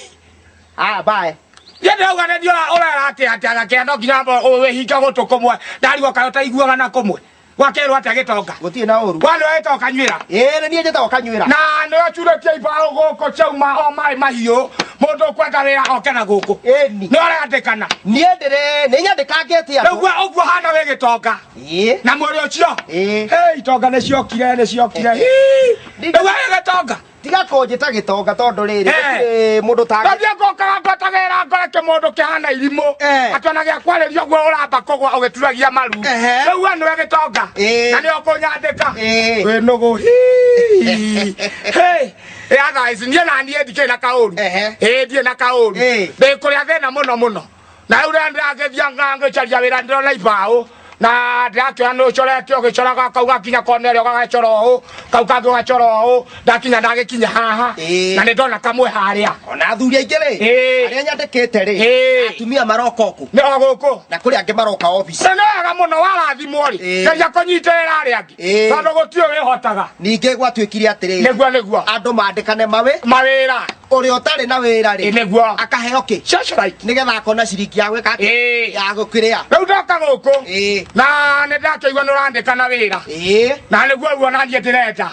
Aya bye. Niĩ ndĩrauga nĩ ndiũra ũrera atĩa atĩa gakĩa no nginya wĩhinga gũtũ kũmwe ndarigwo kaĩ ũtaiguaga na kũmwe gwakerwo atĩa gĩtonga. Gũtirĩ na ũru. Wa nĩwe wĩtagwo kanyuĩra. Ĩĩ nĩ niĩ njĩtagwo kanyuĩra. Na nĩwe ũcurĩtie ibaũ gũkũ ciauma o maĩ mahiũ mũndũ ũkwenda wĩra oke na gũkũ. Ĩni. Nĩ ũrandĩkana. Niĩ ndĩrĩ nĩ nyandĩkangĩte andũ. Ũguo ũguo hana wĩ gĩtonga. Ĩĩ. Na mwĩrĩ ũcio. Ĩĩ. Hei itonga nĩ ciokire nĩ ciokire. Hii. Rĩu wĩ gĩtonga. Tiga kũnjĩta gĩtonga tondũ rĩrĩ Eh. gũtirĩ mũndũ tangĩ. Ndathiĩ ngũkaga ngotagĩra ngore kĩmũndũ kĩhana irimũ. Eh. Atĩ ona gĩa kwarĩria ũguo ũramba kũgwa ũgĩturagia maru. Ehe. Rĩu we nĩwe gĩtonga. Ĩĩ. Na nĩwe ũkũnyandĩka. Ĩĩ. Wĩ nũgũ. Hii. Hey. Ĩ thaa ici niĩ na niĩ ndikĩrĩ na kaũru. Ehe. Ĩĩ ndirĩ na kaũru. Ĩĩ. Ndĩ kũrĩa thĩna mũno mũno. Na rĩu rĩrĩa ndĩragĩthiĩ ngĩcaria wĩra ndĩrona ibaũ. Na ndĩrakĩona nĩ ũcorete ũgĩcoraga kau gakinya kona ĩrĩa ũgagacora ũũ kau kangĩ ũgacora ũũ ndakinya ndagĩkinya haha Ĩĩ. na nĩ ndona kamwe harĩa. Ona athuri aingĩ rĩ Ĩĩ. arĩa nyandĩkĩte rĩ Ĩĩ. atumia maroka ũkũ Nĩ o gũkũ. na kũrĩ angĩ maroka obici. Na nĩ wega mũno warathimwo rĩ Ĩĩ. geria kũnyitĩrĩra arĩa angĩ Ĩĩ. tondũ gũtirĩ wĩhotaga. Ningĩ gwatuĩkire atĩrĩrĩ Nĩguo nĩguo. andũ mandĩkane mawĩ Mawĩra. ũrĩa ũtarĩ na wĩra Ĩĩ rĩ nĩguo. akaheo kĩ Socialite. nĩgetha akona ciringi ya gwĩka atĩa? Ĩĩ. ya gũkĩrĩa. Rĩu ndoka gũkũ Ĩĩ. na nĩ ndakĩigua nĩ ũrandĩkana wĩra Ĩĩ. na nĩguo ũguo na niĩ ndĩrenda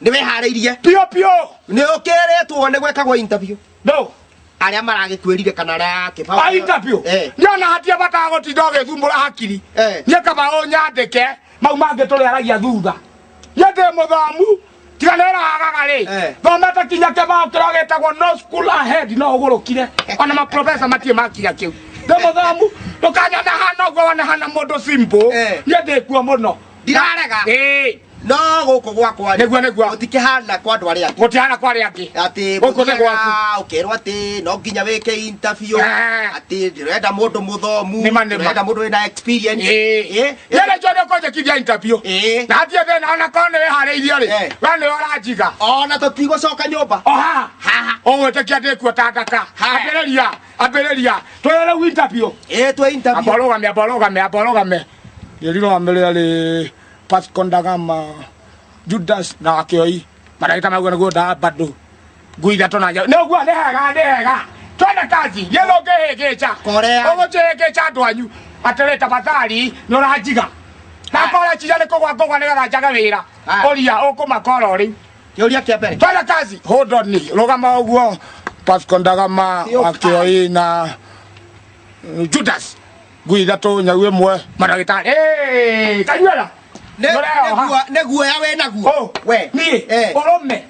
Nĩ wĩharĩirie. piũ piũ. Nĩ ũkĩrĩtwo nĩ gwĩkagwo interview. No. Arĩa maragĩkwĩrire kana arĩa kĩbaũ. A interview. Eh. Niĩ ona hatirĩ bata wa gũtinda ũgĩthumbũra hakiri. Eh. Niĩ kaba ũnyandĩke mau mangĩ tũrĩaragia thutha. Niĩ ndĩ mũthomu tiga nĩ wĩra wagaga rĩ Eh. thomete kinya kĩbaũ kĩrĩa gĩtagwo no school ahead no ũgũrũkire ona maprofesa matirĩ makinya kĩu. Ndĩ mũthomu ndũkanyone hana ũguo wone hana mũndũ simple. Eh. Niĩ ndĩkuo mũno. Ndirarega. Ĩĩ. No gũkũ gwakwa rĩ Nĩguo nĩguo. gũtikĩhana kwa andũ arĩa angĩ. Gũtihana kwa arĩa angĩ. Atĩ Gũkũ nĩ gwaku. mũthiaga ũkerwo atĩ no nginya wĩke interview Eh. atĩ ndĩrenda mũndũ mũthomu Nĩma, nĩma. ndĩrenda mũndũ wĩna experience. Ĩĩ. Ĩĩ. Niĩ nĩkĩo nĩ ũkũnjĩkithia interview. Ĩĩ. Na hatirĩ thĩna ona korwo nĩ wĩharĩirie rĩ Eh. we nĩwe ũranjiga. Ona tũtigũcoka nyũmba. O haha. Haha. Ũgwĩtĩkia ndĩkuo ta ndaka. Ambĩrĩria ambĩrĩria twĩre rĩu interview. Ĩĩ twĩ interview. Amba ũrũgame amba ũrũgame amba ũrũgame. Ndĩrirũgamĩrĩra rĩ Pascal Ndagama Judas na Wakĩoi maragĩta mauga nĩguo nda bado ngui ithatũ na njaũ. Nĩ ũguo nĩ hega nĩ hega. Twende kazi niĩ ndũngĩhĩngĩca. Korea. Ũgũkĩhĩngĩca andũ anyu. Atĩrĩ tafadhali nĩ ũranjiga. Na kora ciria nĩ kũgwa ngũgwa nĩgetha njage wĩra. Ah. Ũria ũkũmaka oro rĩu. Kĩũria kĩa mbere. Twende kazi. Hold on ni. Rũgama ũguo. Pascal Ndagama Ĩyo. Wakĩoi na Judas. Ngui ithatũ nyau ĩmwe mandagĩtarĩ. Hey, kanyuera. Nĩ- Nĩũreoha. nĩ guo- nĩ guoya wĩ naguo Oh, we niĩ Eh. ũrũme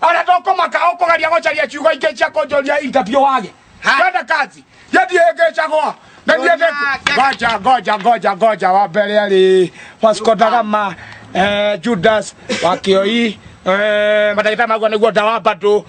ona ndũkũmaka ũkũgeria gũcaria ciugo ingĩ cia kũnjũria interview wage Ha. twende kazi yathiĩngĩcagwo Ũria- ngoja ngoja ngoja ngoja wa mbere arĩ Vasco da Gama Judas Wakioi mandagĩtarĩ maguo nĩguo ndawa bado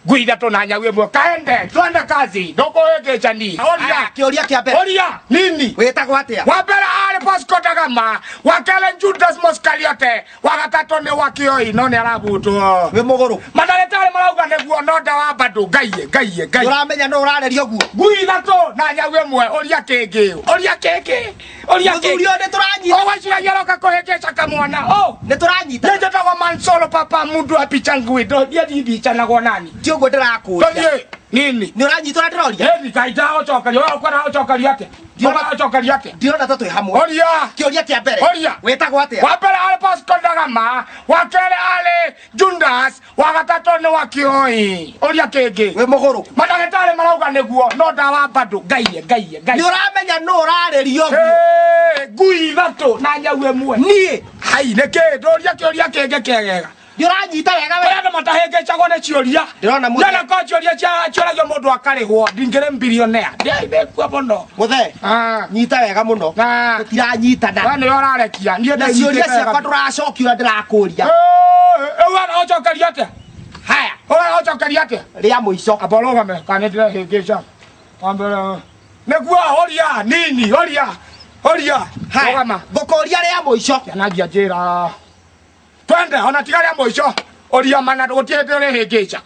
ngui ithatũ na nyau ĩmwe kaende twende kazi ndũkũhĩngĩcani ũria Aya, kĩũria kĩa mbere ũria nini wĩtagwo atĩa wa mbere arĩ Vasco da Gama wa kerĩ Judas Muscariote wa gatatũ nĩ Wakioi no nĩ arabutwo wĩ mũgũrũ mandagĩtarĩ marauga nĩguo no ndawa bado ngaiye ngaiye ngaiye ũramenya no ũrareria ũguo ngui ithatũ na nyau ĩmwe ũria kĩngĩ ũria kĩngĩ ũria mũthuri kĩngĩ ũyũ nĩ tũranyita ũgwĩciragia aroka kũhĩngĩca kamwana o nĩ tũranyita nĩ njĩtagwo Mansolo papa mundu wa picha ngui ndothiĩ ndimbicanagwo nani ti ũguo ndĩrakũria tũthiĩ nini nĩ ũranyita ũrĩa ndĩroria ĩni ngai ndagũcokeria we ũkwenda gũcokeria atĩa ũkwenda gũcokeria atĩa ndirona ta twĩ hamwe ũria kĩũria kĩa mbere Ũria. wĩtagwo atĩa wa mbere arĩ Pascal Ndagama wa kerĩ arĩ Judas wa gatatũ nĩ Wakioi ũria kĩngĩ wĩ mũgũrũ mandagĩtarĩ marauga nĩguo no ndawa bado ngaiye ngaiye nĩ ngaiye ũramenya no ũrarĩria ũguo Hey, ngui ithatũ na nyau ĩmwe niĩ hai nĩkĩ ndũria kĩũria kĩngĩ kĩegega nĩ ũranyita wega we kũrĩ andũ matahĩngĩcagwo nĩ ciũria Ndĩrona mũthee. Nyona ko ciũria ciũragio mũndũ akarĩhwo ndingĩrĩ bilionea ndĩkua mũno mũthee Ah. nyita wega mũno Ah. tũtiranyitana we nĩwe ũrarekia niĩ na ciũria ndĩnyitĩte wega. ciakwa ndũracokia ũrĩa ndĩrakũria Rĩu wena ũcokeria atĩa haya ũrenda ũcokeria atĩa rĩa mũico amba ũrũgame kana nĩndĩrehĩngĩca wambere nĩguo ũria nini ũria ũria haya rũgama ngũkũria rĩa mũico kĩanangia njĩra twende ona tiga rĩa mũico ũria mana gũtirĩ hĩndĩ ũrĩhĩngĩca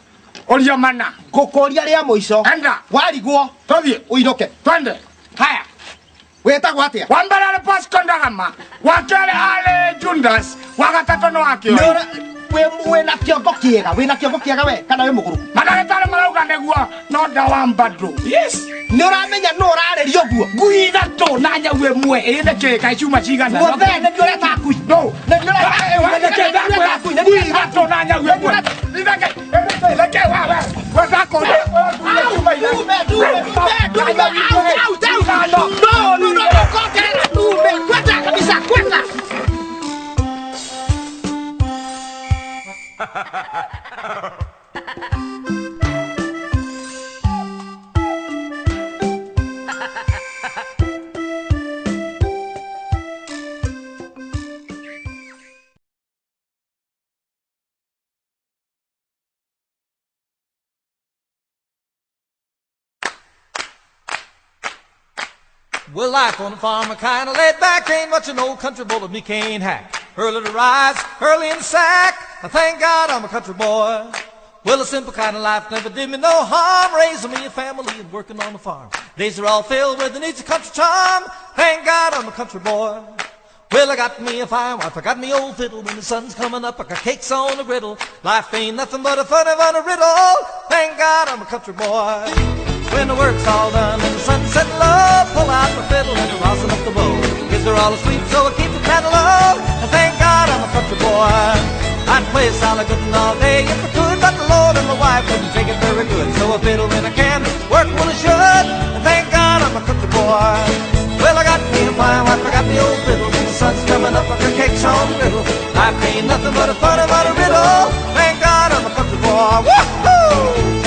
ũria mana ngũkũria rĩa mũico enda warigwo tũthiĩ ũinũke twende haya wĩtagwo atĩa wa mbere arĩ Pascal Ndagama wa kerĩ arĩ Judas wa gatatũ nĩ Nĩ Wakioi wĩna kĩongo kĩega wĩna kĩongo kĩega we kana wĩ mũgũrũ mandagĩtarĩ marauga nĩguo no ndawa bado yes nĩ ũramenya no ũrarĩria ũguo ngui ithatũ na nyau ĩmwe ĩ nĩkĩ kaĩ ciuma cigana mũthee nĩ ũreta ngui No. Nĩ ũreta ngui nĩ Ngui ithatũ na nyau ĩmwe. Itheke, itheke, we, we, we, ndakũria, we, ngui ciuma Ndume, ndume, ndume, ndume, au, au, au. No, no, no, ũkongerera ndume. Kwenda kabisa, kwenda. Well, life on the farm are kinda laid back. Ain't much an old country boy like me can't hack. Early to rise, early in the sack. I thank God I'm a country boy. Well, a simple kind of life never did me no harm. Raising me a family and working on the farm. Days are all filled with the needs of country charm. Thank God I'm a country boy. Well, I got me a fine wife, I got me old fiddle. When the sun's coming up, I got cakes on the griddle. Life ain't nothing but a funny, funny riddle. Thank God I'm a country boy. When the work's all done and the sun's setting low, pull out my fiddle and rosin up the bow. Kids are all asleep, so I keep the kettle low. And thank God I'm a country boy. I'd play solid good all day if I could, but the Lord and my wife wouldn't take it very good. So I fiddle when I can, work when I should, and thank God I'm a country boy. Well, I got me a fine wife, I got the old fiddle. When the sun's coming up, I got cakes on the griddle. Life ain't nothing but a funny, funny riddle. Thank God I'm a country boy. Woo-hoo!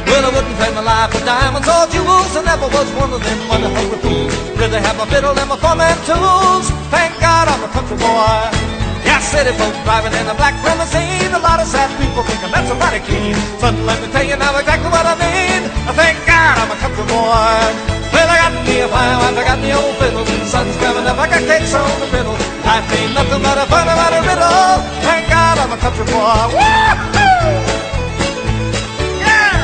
Well, I wouldn't trade my life for diamonds or jewels. I never was one of them money-hungry fools. Rather have my fiddle and my farm and tools. Thank God I'm a country boy. Yeah, city folk driving in a black limousine. A lot of sad people thinking that's a mighty keen. Son, let me tell you now exactly what I mean. I thank God I'm a country boy. Well, I got me a fine wife, I got me old fiddle. When the sun's coming up, I got cakes on the griddle. Life ain't nothing but a funny, funny riddle. Thank God I'm a country boy. Woo-hoo! Yeah!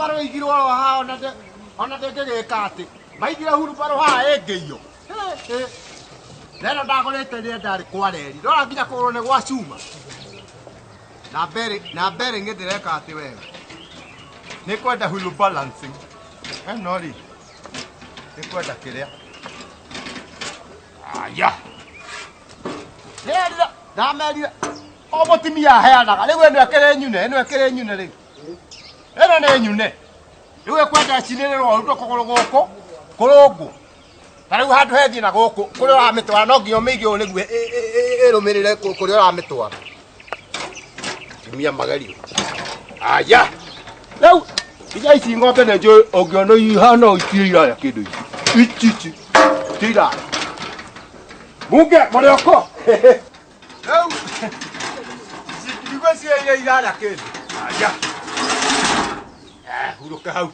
Hurubaro ĩigirwo oro haha ona ndĩngĩgĩka atĩ. Maigire hurubaro haha ĩngĩiywo. Rero ndagũrĩte rĩrĩa ndarĩ kwa reri. Ndora nginya kũgũrũ nĩ gwa cuma. Na mbere ngĩ ndĩreka atĩ wega. Nĩ kwenda wheel balancing. Ĩno rĩ nĩ kwenda kĩrĩa. Aya. Rĩrĩa ndamerire o mũtumia aheanaga rĩu ĩno ĩkĩrĩ nyune ĩno ĩkĩrĩ nyune rĩu. Ĩno nĩ nyune. Rĩu ĩkwenda ĩcinĩrĩrwo ũrutwo kũgũrũ gũkũ kũrũngwo. Ta rĩu handũ hethiĩ na gũkũ kũrĩa ũramĩtwara no nginya ũmĩige ũũ nĩguo ĩrũmĩrĩre kũrĩa ũramĩtwara. Tumia magerio. Aya. Rĩu nginya ici ng'ombe nĩ njũĩ ũngĩona ihana itirĩ iraya kĩndũ ici. Ici ici ti iraya. Bunge mũrĩoko. Rĩu ndigwĩciria iria iraya kĩndũ. Aya. Hurũka hau.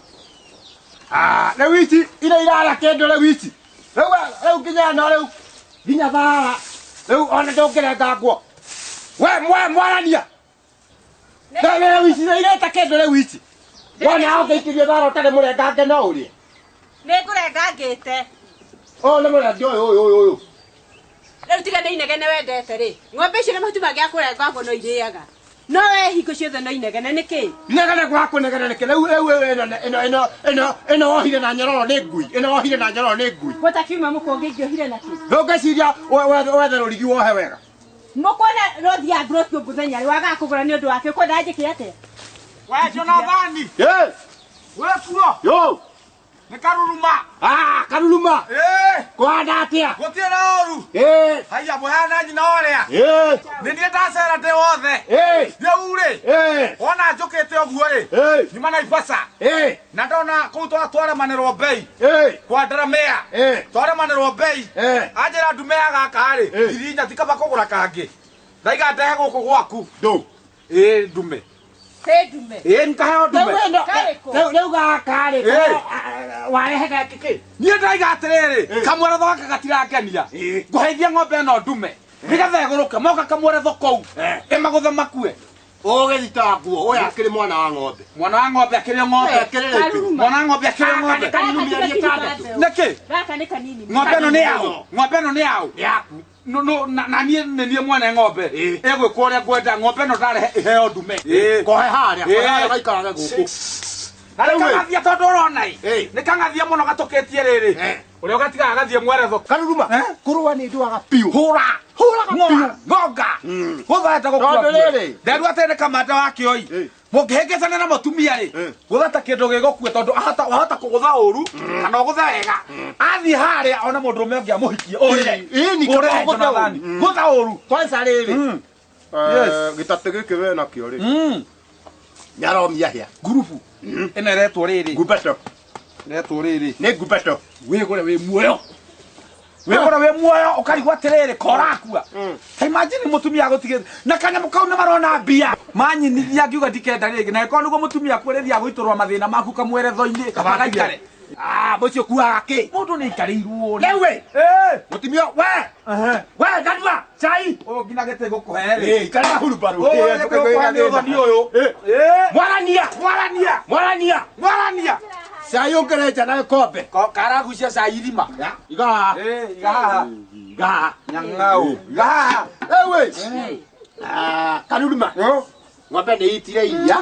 Rĩu ici iria iraya kĩndũ rĩu ici. Rĩu nginya ĩno rĩu nginya thara. Rĩu ona ndũngĩrenga nguo. We mwarania. Rĩu ici ireta kĩndũ rĩu ici. Wona ũngĩikĩrio thara ũtarĩ mũrengange no ũrĩe. Nĩ ngũrengangĩte. Ũyũ nĩ mũrengi ũyũ ũyũ ũyũ ũyũ. Rĩu tiga nĩ inegene wendete rĩ. Ng'ombe icio na mahuti mangĩaga kũrengangwo no irĩaga. No we hingo ciothe no inegene nĩkĩ? Inegene gwa kũnegena nĩkĩ? Rĩu rĩu ĩno ĩno ĩno ĩno ĩno wohire na nyororo nĩ ngui. Ĩno wohire na nyororo nĩ ngui. Gũtakiuma mũkũngĩ ingĩohire na kĩ? Ndũngĩciria wethe rũrigi wohe wega. Mũkuona rũthiaga ngroti mũthenya rĩ wagaga kũgũra nĩ ũndũ wake ũkwenda njĩke atĩa? We Jonathani. Yes. We kuo. Yo. Nĩ karuruma. Karuruma. Kũhana atĩa? Gũtirĩ na ũru. Haiya mũhana nyina ũrĩa. Nĩ niĩ ndacera ndĩ wothe. Rĩu rĩ. Wona njũkĩte ũguo rĩ. Nyuma Naivasha. Na ndona kũu twaremanĩrwo mbei. Kwa Ndaramea. Twaremanĩrwo mbei. Anjĩra ndume ya gaka rĩ. Ngiri inya ti kaba kũgũra kangĩ. Ndaiga ndehe gũkũ gwaku. Ndũ. Ndume. Ndume. Nkaheo ndume. Rĩu gaka rĩ warehe gake kĩ? Niĩ ndaiga atĩrĩrĩ kamweretho gaka gatirakenia. Ngũheithia ng'ombe ĩno ndume. Nĩgetha ĩgũrũke moka kamweretho kũu. Ĩmagũthe makue. Ũgĩthitangwo ũyũ akĩrĩ mwana wa ng'ombe. Mwana wa ng'ombe akĩrĩ ng'ombe. Mwana wa ng'ombe akĩrĩ ng'ombe. Nĩkĩ? Gaka nĩ kanini. Ng'ombe ĩno nĩ yaũ. Ng'ombe ĩno nĩ yaũ. Yaku. No no na niĩ nĩ niĩ mwene ng'ombe. Ĩgwĩkwo ũrĩa ngwenda ng'ombe ĩno ndarehe ĩheo ndume. Kohe harĩa, kohe harĩa gaikarage gũkũ. Na nĩ kang'athia tondũ ũrona ĩ. Nĩ kang'athia mũno gatũkĩtie rĩrĩ. Ũrĩa ũgatigaga gathiĩ mweretho. Karuruma. Kũrũa nĩ ndũaga piũ. Hũra. Hũraga piũ. Ngonga. Gũthete gũkua. Tondũ rĩrĩ. Nderwo atĩ nĩ kamanda wa kĩoi. Mũngĩhĩngĩcana na mũtumia rĩ, gũtha ta kĩndũ gĩgũkue tondũ wahota kũgũtha ũru kana ũgũthe wega. Athiĩ harĩa ona mũndũrũme ũngĩ amũhikie ũrĩre. Ũrĩre Jonathani. Gũtha ũru. Kwanza rĩrĩ. Yes. Gĩtatĩ gĩkĩ we nakĩo rĩ. Nĩaromia hĩa. Ngurubu. Ĩno ĩretwo rĩrĩ. Ngumbeto. Ĩretwo rĩrĩ. Nĩ ngumbeto. Wĩgũre wĩ muoyo. Wĩgũre wĩ muoyo ũkarigwo atĩrĩrĩ korakua. Ta imagine mũtumia agũtigĩte na kanyamũ kau nĩ marona mbia. Manyinithia ngiuga ndikenda rĩngĩ na ĩkorwo nĩguo mũtumia akuĩrĩria gũitũrũra mathĩna maku kamweretho-inĩ gaikare. Mũciĩ ũkuaga kĩ? Mũndũ nĩ aikarĩirwo. Rĩu ĩ. Mũtumia we. We ndanua cai. Ũyũ nginya gĩtĩ gũkũhe rĩ. Ikarĩra hurubarũ. Ũyũ gĩtĩ gũkũhe nĩ ũthoni ũyũ. Mwarania. Mwarania. Mwarania. Mwarania. Cai ũngĩrenja na gĩkombe. Karagucia cai irima. Iga haha. Iga haha. Iga haha. Nyang'au. Iga haha. Rĩu ĩ. Karuruma. Ng'ombe nĩ itire iria.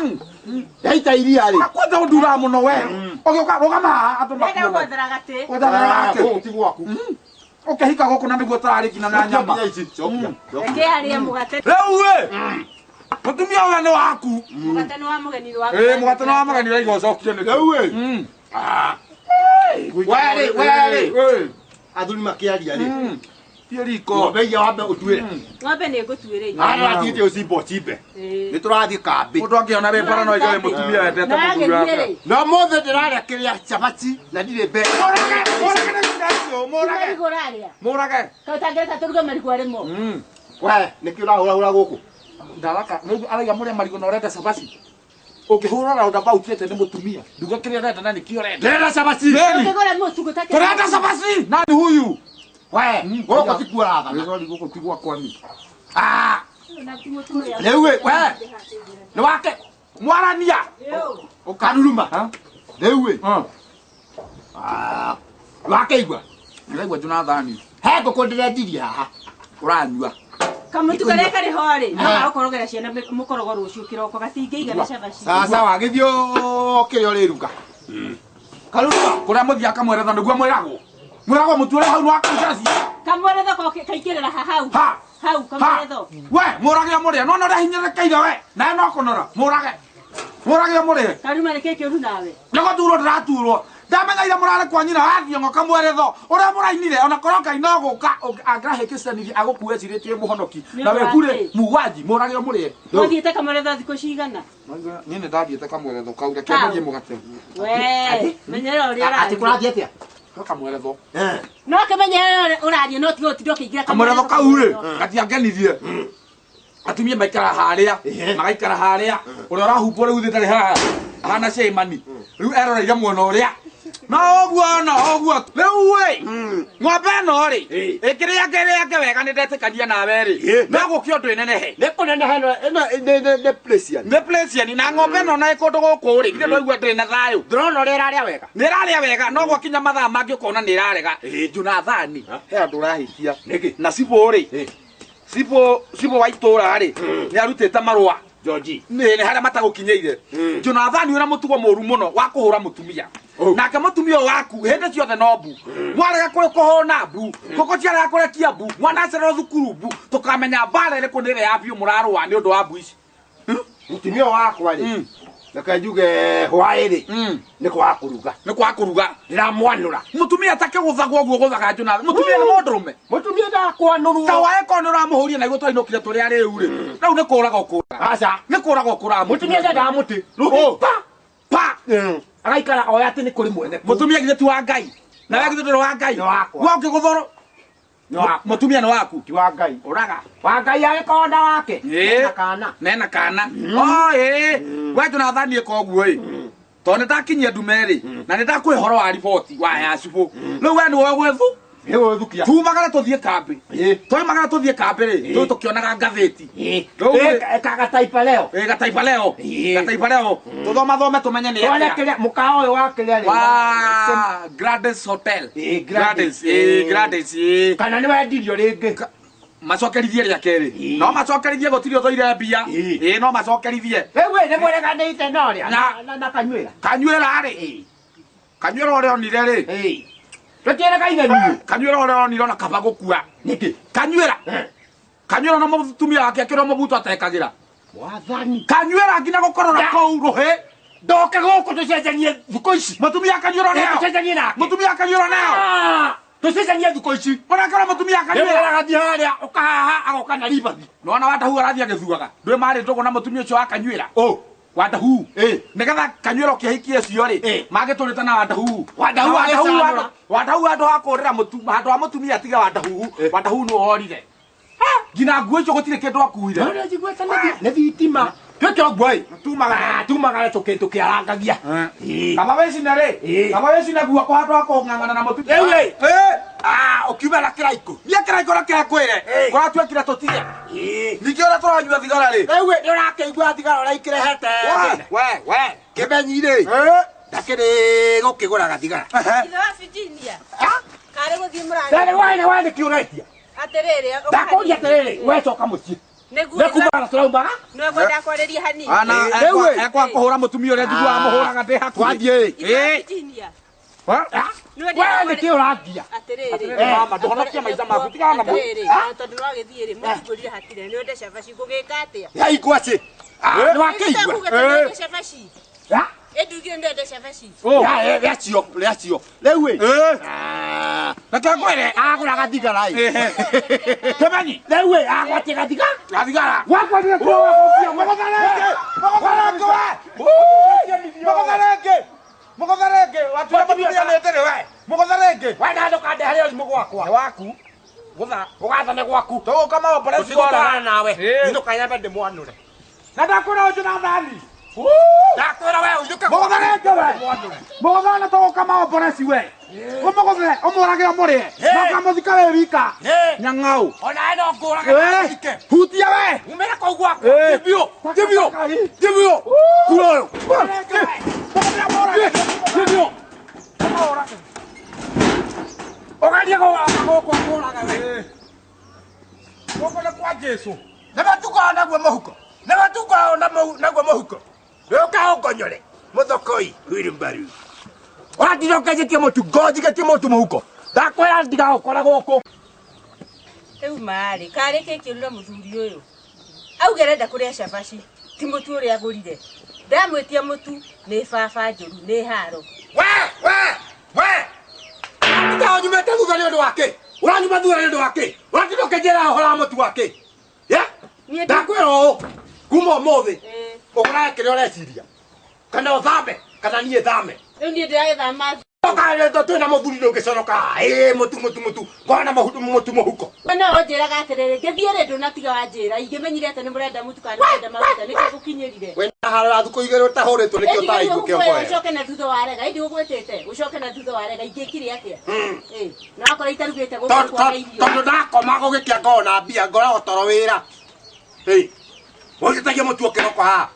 Yaita iria rĩ. Kwenda ũnduraga mũno we. Ũgĩũka rũgama haha andũ Ndĩrenda makuone. gwethera gatĩ. Gwethera gatĩ. Gũkũ ti gwaku. Ũkĩhika gũkũ na nĩguo ũtararĩ nginya na nyama. Reke arĩe mũgate. Rĩu ĩ. Mũtumia ũyũ nĩ waku. Mũgate nĩ wa mũgeni wa. Mũgate nĩ wa mũgeni ũraiga ũcokie nĩkĩ? Rĩu ĩ. Werĩ, werĩ. Athuri makĩaria rĩ. Thiĩ riko. Ng'ombe iria wambe ũtuĩre. Ng'ombe nĩ ngũtuĩrĩire. Haha tũrathiĩte ũcimba ũcimbe. Nĩ tũrathiĩ kambĩ. Mũndũ angĩona wĩ bara no aigue wĩ mũtumia wendete mũthuri wake. Na ũmũthĩ ndĩrarĩa kĩrĩa cabaci na ndirĩ mbeca. Mũrage na ihinda icio, mũrage. Marigũ ũrarĩa. Mũrage. Kaĩ ũtangĩreka tũruge marigũ arĩ mo. We, nĩkĩ ũrahũrahũra gũkũ? Ndaraka, rĩu araiga mũrĩe marigũ na ũrenda cabaci. Ũngĩhũra roundabout ĩte nĩ mũtumia. Nduga kĩrĩa ũrenda na nĩkĩo ũrenda. Ndĩrenda cabaci. Ũkĩgũra mũtu gũtakĩrĩ. Tũrenda cabaci. Nani huyu? We, gũkũ ti kuo ũrathana. Wĩrori gũkũ ti gwakwa niĩ. Rĩu ĩ, we, nĩ wake. Mwarania. Karuruma. Rĩu ĩ. Ah. Wakĩigua. Ndĩraigua Jonathani. He ngũkũ ndĩrendirie haha. Ũranyua. Kamũtu karĩa karĩ ho rĩ, no gagũkorogera ciana mũkorogo rũciũ kĩroko gatingĩigana cabaci. Sawa sawa, gĩthiĩ ũkĩrĩa ũrĩruga. Karuruma. Kũrĩa mũthiaga kamweretho nĩguo mwĩragwo. Mwĩragwo mũtu ũrĩa hau nĩ wa kũruta cia. Kamweretho kaingĩrĩra ha hau. Ha. Hau kamweretho. We, mũrage mũrĩe. Nona ũrĩa hinyĩrĩrĩkĩire we. Nawe no kũnora. Mũrage. Mũrage mũrĩe. Karuma nĩ kĩĩ kĩũru nawe? Nĩ gũturwo ndĩraturwo. Ndamenyaire mũrarĩ kwa nyina wathiĩ ng'o kamweretho. Ũrĩa mũrainire ona korwo Ngai no gũka angĩrahĩkĩcanirie agũkue ecirĩtie mũhonoki. Nĩ Na ũndũ we wa kure kĩ? muwaji mũrage mũrĩe. Wathiĩte kamweretho thikũ cigana? Niĩ nĩ ndathiĩte kamweretho kau reke Hau. nderie mũgate. We, menyerera ũrĩa Atĩ ũraria. kũrathiĩ atĩa? Kamweretho. No kĩmenyerera ũrĩa ũraria no tiga ũtinde ũkĩingĩra Kamweretho kau rĩ gatiangenirie. Atumia maikara harĩa magaikara harĩa ũrĩa ũrahumbwo rĩu thĩ ndarĩ haha ahana cemani rĩu eroreire mwena ũrĩa no ũguo no ũguo rĩu ĩ ng'ombe ĩno rĩ ĩkĩrĩange ĩrĩange wega nĩ ndetĩkania nawe rĩ no gũkĩ ũndũ ĩnenehe Nĩ kũneneha ĩno ĩno nĩ Precious. nĩ Precious na ng'ombe ĩno na ĩ kũndũ gũkũ rĩ githĩ ndwaigua ndĩrĩ na thayũ Ndĩrona ũrĩa ĩrarĩa wega. nĩ ĩrarĩa wega no gwakinya mathaa mangĩ ũkona nĩ ĩrarega Jonathani he andũ ũrahĩtia Nĩkĩ? na cibũ rĩ cibũ wa itũra rĩ nĩ arutĩte marũa Georgie. nĩ harĩa matagũkinyĩire Jonathani wĩna mũtugo mũru mũno wa kũhũra mũtumia nake mũtumia ũyũ waku hĩndĩ ciothe no mbu mwarega kũrĩ kũhũna mbu ngũkũ ciarega kũrekia mbu mwana acererwo thukuru mbu tũkamenya mbara ĩrĩkũ nĩ ĩrĩa ya biũ mũrarũa nĩ ũndũ wa mbu ici Mũtumia wakwa rĩ. Reke njuge hwaĩ rĩ. Nĩ kwaga kũruga. Nĩ kwaga kũruga. Ndĩramwanũra. Mũtumia takĩgũthagwo ũguo gũthaga Jonathani mũtumia nĩ mũndũrũme. Mũtumia ndakwanũrwo. Ta hwaĩ korwo nĩ ũramũhũria na iguo twainũkire tũrĩ arĩu rĩ. Rĩu nĩ kũraga ũkũraga. Aca. Nĩ kũraga ũkũraga. Mũtumia ndendaga mũtĩ. Rũhi. Pa. Pa. Agaikara oya atĩ nĩ kũrĩ mwene. Mũtumia githĩ ti wa Ngai. Na we githĩ ndũrĩ wa Ngai. Nĩ wakwa. We ũngĩgũthwo Nĩ wakwa. Mũtumia nĩ waku. Ti wa Ngai. Ũraga. Wa Ngai agĩkorwo na wake. Ĩĩ. Na kana. Nena kana. Oh ĩĩ. We Jonathani ĩka ũguo ĩ. Tondũ nĩ ndakinyia ndume rĩ na nĩ ndakũhe ũhoro wa riboti wa ya cibũ. Rĩu we nĩwe ũgwĩthu. Nĩ gwĩthukia. Tumagara tũthiĩ kambĩ. Twaumagara tũthiĩ kambĩ rĩ tũu tũkĩonaga ngathĩti. Rĩu rĩ- Gataifa leo. Ĩ, Gataifa leo. Gataifa leo. Tũthomathome tũmenye nĩ Tuone atĩa. kĩrĩa mũkawa ũyũ wa kĩrĩa rĩ. Wa Gladys Hotel. Ĩ, Gladys. Ĩ, Gladys. Ĩ. Kana nĩ wendirio rĩngĩ. Macokerithie rĩa kerĩ. No macokerithie gũtirĩ ũthũire mbia. Ĩ, no macokerithie. Rĩu ĩ, nĩ mũreganĩte na ũrĩa. Na- Na kanyuĩra. Kanyuĩra rĩ. Kanyuĩra ũrĩa onire rĩ. Tũtiĩrĩgaine niĩ. Kanyuĩra ũrĩa onire ona kaba gũkua. Nĩkĩ? Kanyuĩra. Kanyuĩra na mũtumia wake akĩrwo mũbuto atekagĩra. Wathani. Kanyuĩra nginya gũkorora kũu rũhĩ. Ndoke gũkũ tũcenjanie thukũ ici. Mũtumia akanyuĩra nao. Tũcenjanie nake. Mũtumia akanyuĩra nao. Ah, Tũcenjanie thukũ ici. Ũrakora mũtumia Rĩu akanyuĩra. ũragathiĩ harĩa ũkahaha agoka na ribathi. Nona Wandahu arathiĩ agĩthuaga. Ndũĩ marĩ ndũgũ na mũtumia ũcio wa Kanyuĩra. Ũ. Wandahu. Ĩ. Nĩgetha Kanyuĩra ũkĩhikia ũcio rĩ, Ĩ. magĩtũrĩte na Wandahu. Wandahu Na Wandahu agĩcanũra. Wandahu handũ ha kũũrĩra handũ ha mũtumia atiga Wandahu, Wandahu nĩwe worire. Nginya nguo icio gũtirĩ kĩndũ akuire. Nĩ njiguĩte nĩ thitima. Twĩke ũguo ĩ. Tumagara. Tumagara tũkĩarangagia. Ĩ. Kaba wĩcine rĩ, Ĩ. kaba wĩcine guoko handũ ha kũng'ang'ana na mũtumia. Rĩu ĩ. Ĩ. Ah, ũkiuma na kĩraikũ. Niĩ kĩraikũ reke ngwĩre. Ĩ. Kũratuĩkire tũtige. Ĩ. Ningĩ ũrĩa tũranyua thigara rĩ. Rĩu ĩ, nĩ ũrakĩigua thigara ũrĩa ikĩrehete. We, we, we. Kĩmenyi rĩ. Ĩ. Ndakĩrĩ gũkĩgũraga thigara. Ithe wa Virginia. Karĩ gũthiĩ Rĩrĩ mũraria. we nĩ we nĩkĩ ũretia? Atĩrĩrĩ. Ndakũria atĩrĩrĩ, we coka mũciĩ. Nĩguo. Nĩ kumagara tũraumaga. Nĩ ngwenda kwarĩria hanini. Ana Rĩu ĩ. ekwa kũhũra mũtumia ũrĩa njiguaga mũhũraga ndĩ hakuhĩ. Twathiĩ ĩ. Ithe wa Ĩ. Virginia. Ha? Nĩ We ngwenda nĩkĩ ũrangia? Atĩrĩrĩ. Eh. Mama, ndũhonokie maica maku, tigana namo. Atĩrĩrĩ, tondũ no agĩthiĩ rĩ, mũtungũrire hatirĩ, nĩ wende cabaci, ngũgĩka atĩa? Ya ingwacĩ. Nĩ wakĩigua? Nĩndakugĩte nĩ wende cabaci. Ha? Ĩndugire nĩ wende cabaci. Ya, rĩa cio, rĩa cio. Rĩu ĩ. Ĩ. Ah, Reke ngwĩre. agũraga thigara ĩ. Ĩhĩ. Kĩmenyi. Rĩu ĩ, agwatie gathigara. Gathigara. Wakwarire kũrĩa Mũgũtha rĩngĩ. Mũgũtha rĩngĩ we. Mũgũtha rĩngĩ. Mũgũtha rĩngĩ. Watuire mũtumia nĩ ndĩrĩ we. Mũgũtha rĩngĩ. We na ndũkandehere ũrimũ gwakwa. Nĩ waku. Gũtha. Ũgathane gwaku. Tũgũka maombore Tũtigũtwarana nawe. Ĩ. Ndũkanyambe ndĩmwanũre. Na ndakwĩra ũyũ Jonathani. Ndakwĩra we ũinũke. Mũgũtharĩte we. Mũgũthane na tũgũka maomboreci we. Ũmũgũthe, ũmũrage ũmũrĩe. Mũkamũthika wĩ wika. Nyang'au. Onawe no ngũrage. Eh, Hutia we. Umĩra kũu gwakwa. Eh. Thiĩ biũ. Thiĩ biũ. Thiĩ biũ. Kura ũyũ. Thiĩ biũ. Ũgerie gũka gũkũ ngũrage we. Gũkũ nĩ kwa Jesũ. Nĩ matukũ naguo mũhuko. Nĩ matukũ naguo mũhuko. Rĩũka ũngonyore. Mũthokoi wheelbarrow. Ũratinda ũkenjetie mũtu ngonjigĩtie mũtu mũhuko. Ndakwĩra ndigagũkora gũkũ. Rĩu marĩ karĩ kĩkĩũrire mũthuri ũyũ auge arenda kũrĩa cabaci ti mũtu ũrĩa agũrire ndamwĩtia mũtu nĩ baba njũru nĩ haro We we we. Ũratinda ũnyumĩte thutha nĩ ũndũ wa kĩ? Ũranyuma thutha nĩ ũndũ wa kĩ? Ũratinda ũkĩnjĩra ũhoro wa mũtu wa kĩ? Ya? Niĩ ndi- Ndakwĩra ũũ kuma ũmũthĩ Ĩĩ. ũgũrage kĩrĩa ũreciria kana ũthame kana niĩ thame. Rĩu niĩ ndĩragĩthama. Ũkarĩtwo twĩna mũthuri ndũngĩconoka ĩĩ mũtu mũtu mũtu ngona mũtu mũtu mũhuko. We no ũnjĩraga atĩrĩrĩ ngĩthiĩ rĩ ndũnatiga wanjĩra ingĩmenyire atĩ nĩ mũrenda mũtu kana nĩ mũrenda maguta nĩkĩo gũkinyĩrire. Wĩna haro ya thukũ igĩrĩ ũtahũrĩtwo nĩkĩo ũtaraigua kĩongo wega. Ũcoke na thutha warega indi gũgwĩtĩte ũcoke na thutha warega ingĩkire atĩa? Ĩ, na wakorwo itarugĩte gũkũ kwaga irio. Tondũ ndakoma gũgĩkĩa ngorwo na mbia ngoragwo toro wĩra. Ĩ, ũnjĩtagia mũtu ũkĩroko haha.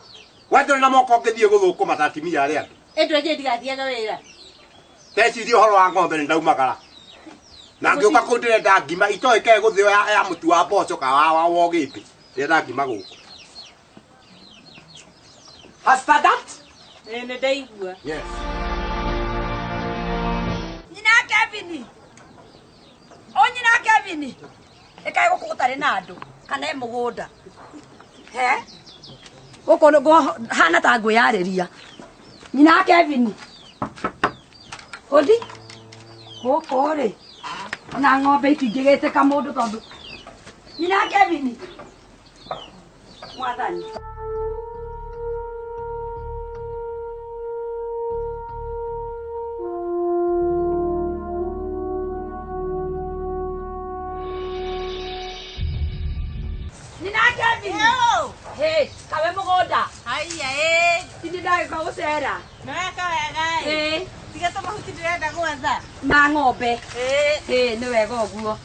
We ndũrĩ na moko ũngĩthiĩ gũthũkũma ta atumia arĩa angĩ. Ĩ ndwenjie ndigathiaga wĩra. Ndeciria ũhoro wa ng'ombe nĩ ndaumagara. Na ngĩũka kũu ndĩrenda ngima itoĩ ke gũthĩo ya, ya mũtu wa mboco ka wa wa wogĩmbĩ. Ndĩrenda ngima gũkũ. Husband? Ĩ, nĩ ndaigua. Yes. Nyina Kevin. O nyina Kevin. Ĩkaĩ gũkũ gũtarĩ na andũ kana e mũgũnda. He? Gũkũ nĩguo hana ta ngwĩyarĩria. Nyina Kevin. Ũndi? Gũkũ rĩ. Ona ng'ombe itingĩgĩtĩka mũndũ tondũ. Nyina Kevin. Mwathani. Nyina Kevin. Hey, kawe mũgũnda. Haiya ĩ. Tindi ndagĩka gũcera. Nĩweka wega ĩ. Ĩ. Tiga tũmahuti ndĩrenda gwetha. Ma ng'ombe. Ĩ. Ĩ, nĩ wega ũguo.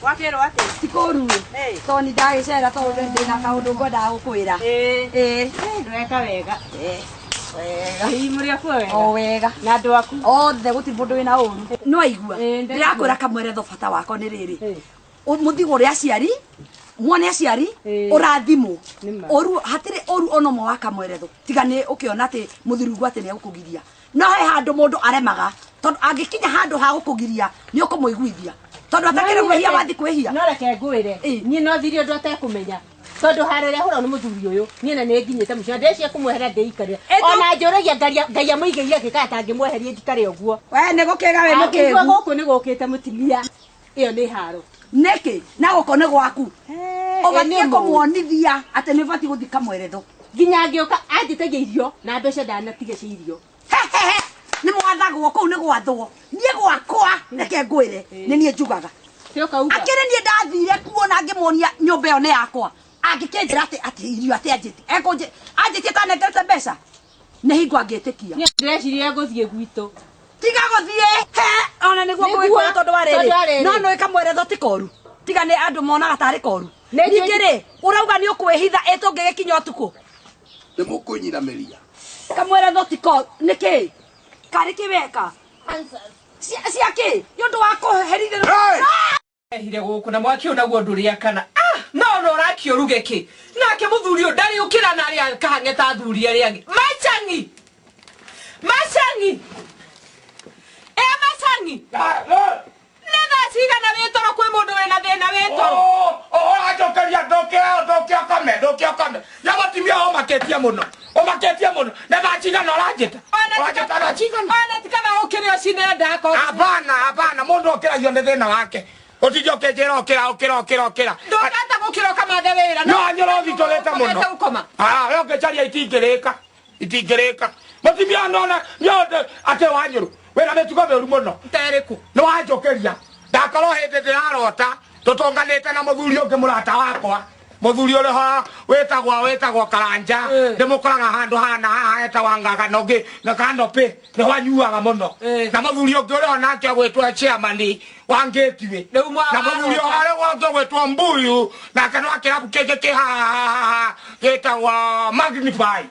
Wakĩrwo atĩ? Ti kũũru. Ĩ. Tondũ nĩ ndagĩcera tondũ ndĩna kaũndũ ngwendaga gũkwĩra. Ĩ. Ĩ. Nĩweka wega. Ĩ. Wega. Hihi mũrĩ akuo wega? O wega. Na andũ aku? Othe gũtirĩ mũndũ wĩna ũru. No aigua. Ĩ, ndaigua. Ndĩrakwĩra kamweretho bata wako nĩ rĩrĩ. Mũthiĩ ũrĩ aciari, muone aciari, Ĩ. ũrathimwo. Nĩ ma. Ũru hatirĩ ũru ona ũmwe wa kamweretho. Tiga nĩ ũkĩona atĩ mũthuri atĩ nĩ egũkũgiria. No he handũ mũndũ aremaga tondũ angĩkinya handũ ha gũkũgiria nĩ ũkũmũiguithia. Tondũ atakĩrĩ kwĩhia wathi kwĩhia. No reke ngwĩre. Ĩ. Niĩ no thire ũndũ atekũmenya. Tondũ haro ĩrĩa hũragwo nĩ mũthuri ũyũ niĩ na nĩ nginyĩte mũciĩ na ndĩreciria kũmwehera ndĩikarĩre ona njũragia Ngai amũigĩire angĩkaga ta angĩmweheria njikare ũguo. We nĩ gũkĩga wĩ Angĩigua mũkĩgu. gũkũ nĩ gũkĩte mũtumia ĩyo nĩ haro. Nĩkĩ? Na gũkũ nĩ gwaku. Ũbatiĩ ĩ, nĩ mũũ. kũmuonithia atĩ nĩ ũbatiĩ gũthiĩ kamweretho. Nginya angĩũka anjĩtagia irio na mbeca ndanatiga cia irio. Hehehe. Nĩ mwathagwo kũu nĩ gwathwo. Niĩ gwakwa reke ngwĩre nĩ niĩ njugaga. Ti ũkauga. Akĩrĩ niĩ ndathire kuo na ngĩmuonia nyũmba ĩyo nĩ yakwa. Angĩkĩnjĩra atĩ atĩ irio atĩ anjĩtie. Ekũnjĩ anjĩtie tanengerete mbeca. Nĩ hingo angĩtĩkia. Niĩ ndĩreciria ngũthiĩ gwitũ. Tiga gũthiĩ he ona nĩguo Nĩguo, ngũgĩkũra tondũ wa tondũ wa rĩrĩ. rĩrĩ. No nĩ kamweretho ti koru. Tiga nĩ andũ monaga tarĩ koru. Nĩ njũĩ- Ningĩ rĩ ũrauga nĩ ũkwĩhitha ĩ tũngĩgĩkinya ũtukũ. Nĩ mũkũnyiramĩria. Kamweretho ti koru nĩkĩ? Karĩ kĩ weka? Cia cia kĩ? Nĩ ũndũ wa kũherithĩrwo. Hey! Ehire gũkũ na mwaki ũyũ naguo ndũrĩakana. Ah, no no ũrakĩ ũruge kĩ? Nake mũthuri ũyũ ndarĩ ũkĩra na arĩa kahang'e ta athuri arĩa angĩ. Macang'i! Macang'i! Ĩ macang'i! Nĩ thaa cigana wĩ toro kwĩ mũndũ wĩna thĩna wĩ toro? Ũranjokeria ndũkĩra ndũkĩokome ndũkĩokome. Ya mũtumia ũmakĩtie mũno. Ũmakĩtie mũno. Nĩ thaa cigana ũranjĩta? Ũranjĩta thaa cigana? Ona ti kaba ũkĩre ũcine ndako. Hapana, hapana, mũndũ okĩragio nĩ thĩna wake. Ũtinde ũkĩnjĩra ũkĩra ũkĩra ũkĩra ũkĩra. Ndũngĩhota gũkĩra ũkamathe wĩra. No anyũra ũthitũrĩte mũno. Ũkomete gũkoma. Ah, we ũngĩcaria itingĩrĩka. Itingĩrĩka. Mũtumia nona nĩonde atĩ wanyũrũ. Wĩna mĩtugo mĩũru mũno. Terĩkũ? Nĩ wanjũkĩria. Ndakorwo hĩndĩ ndĩrarota tũtũnganĩte na mũthuri ũngĩ mũrata wakwa. Muthuri uri ho witagwo witagwo Karanja ndimukoraga handu hana haha etagwa Ngaga na ungi na Kanopi niho anyuaga muno. Na muthuri ungi uri ho nake agwitwo chairman wa Gateway. Na muthuri uri wothe gwitwo Mbuyu nake no kirabu kingi ki haha gitagwo Magnify.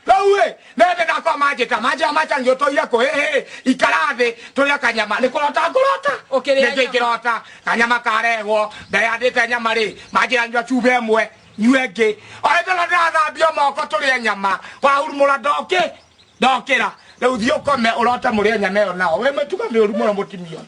Rĩu ĩ nende ndakwa manjĩta manjĩra macangĩ ũtũire kũ hĩ ikara thĩ tũrĩa kanyama nĩ kũrota ngũrota nĩkĩ ngĩrota kanyama karehwo ndeyandĩte nyama rĩ manjĩra nyua cuba ĩmwe nyue ĩngĩ o hĩndĩ ĩno ndĩrathambio moko tũrĩe nyama wahurumũra ndokĩra rĩu thiĩ ũkome ũrote mũrĩe nyama ĩyo nao wĩ mĩtugo mĩũru mũno mũtimia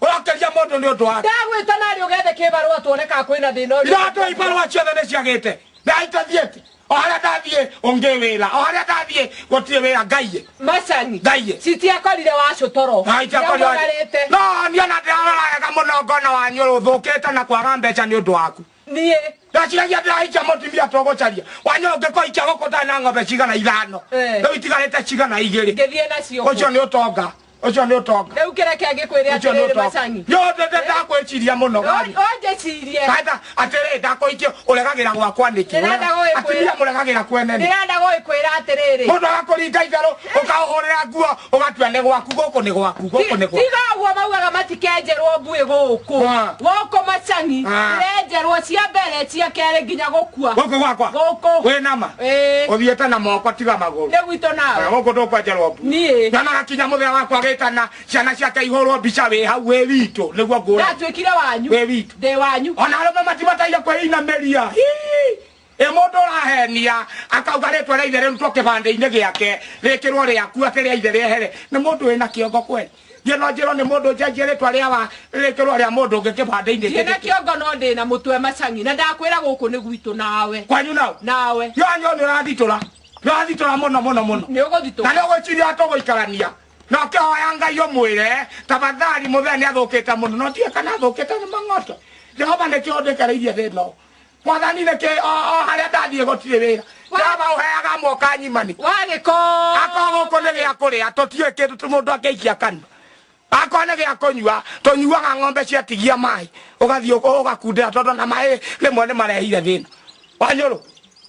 ũrokeria mũndũ nĩ ũndũ wa ndagwĩta narĩ ũgethe kĩbarũa tuone kana kwĩna thĩna ũrĩa iratũ ibarũa ciothe nĩ ciagĩte ndaitathiĩte o harĩa ndathiĩ ũngĩ wĩra o harĩa ndathiĩ gũtirĩ wĩra ngaiye Macangi ngaiye citiakorire wacũ toro Nĩaumagarĩte. No niĩ ona ndĩrarora wega mũno ngona Wanyũrũ ũthũkĩte na kwaga mbeca nĩ ũndũ waku. Niĩ ndaciragia ndĩrahikia mũtumia tũgũcaria Wanyũrũ ngĩkũhikia gũkũ ndarĩ na ng'ombe cigana ithano rĩu itigarĩte cigana igĩrĩ ngĩthiĩ nacio ũcio nĩ ũtonga ũcio nĩ ũtonga rĩu kĩreke ngĩkwĩre ũcio nĩ atĩrĩrĩ ũtonga Macangi nĩ ndakwĩciria mũno ũnjĩcirie Kaenda atĩrĩ ndakũhikia ũregagĩra gwakwa nĩkĩ Ndĩrenda gũgĩkwĩra. atumia mũregagĩra kwene nĩ ndĩrenda gũgĩkwĩra atĩrĩrĩ mũndũ agakũringa itherũ ũkaũhũrĩra nguo ũgatua nĩ gwaku gũkũ nĩ gwaku gũkũ nĩ gwaku tiga ũguo maugaga matikenjerwo mbuĩ gũkũ gũkũ Macangi ndĩrenjerwo cia mbere cia kerĩ nginya gũkua gũkũ gwakwa gũkũ wĩ nama ũthiĩte na moko tiga magũrũ nĩ gwitũ nawe gũkũ ndũkwenjerwo mbuĩ niĩ nyonaga kinya mũthenya wakwa gĩtana ciana ciake ihũrwo mbica wĩ hau wĩ witũ nĩguo ngũra ndatuĩkire wanyu wĩ witũ ndĩ wanyu ona arũme matibataire kwĩinamĩria ĩ mũndũ ũrahenia akauga rĩtwa rĩa ithe rĩrutwo kĩbandĩ-inĩ gĩake rĩkĩrwo rĩaku atĩ rĩa ithe rĩehere nĩ mũndũ wĩna kĩongo kweli niĩ no njĩrwo nĩ mũndũ njenjie rĩtwa rĩa wa rĩkĩrwo rĩa mũndũ ũngĩ kĩbandĩ-inĩ ndĩ na kĩongo no ndĩ na mũtwe Macangi na ndakwĩra gũkũ nĩ gwitũ nawe kwanyu nao nawe yonyo nĩ ũrathitũra nĩ ũrathitũra mũno mũno mũno nĩ ũgũthitũka na nĩ ũgwĩciria tũgũikarania na ũkĩhoya Ngai ũmwĩre tafadhali mũthee nĩ athũkĩte mũno no ndiũĩ kana athũkĩte nĩ mang'oto Jehova nĩkĩo ndĩkereirie thĩna ũyũ mwathani nĩkĩ o harĩa ndathiĩ gũtirĩ wĩra Jehova ũheaga moka nyimani wagĩko akorwo gũkũ nĩ gĩa kũrĩa tũtiũĩ kĩndũ mũndũ angĩikia kanua akorwo nĩ gĩa kũnyua tũnyuaga ng'ombe ciatigia maĩ ũgathiĩ ũgakundĩra tondũ na maĩ rĩmwe nĩ marehire thĩna Wanyũrũ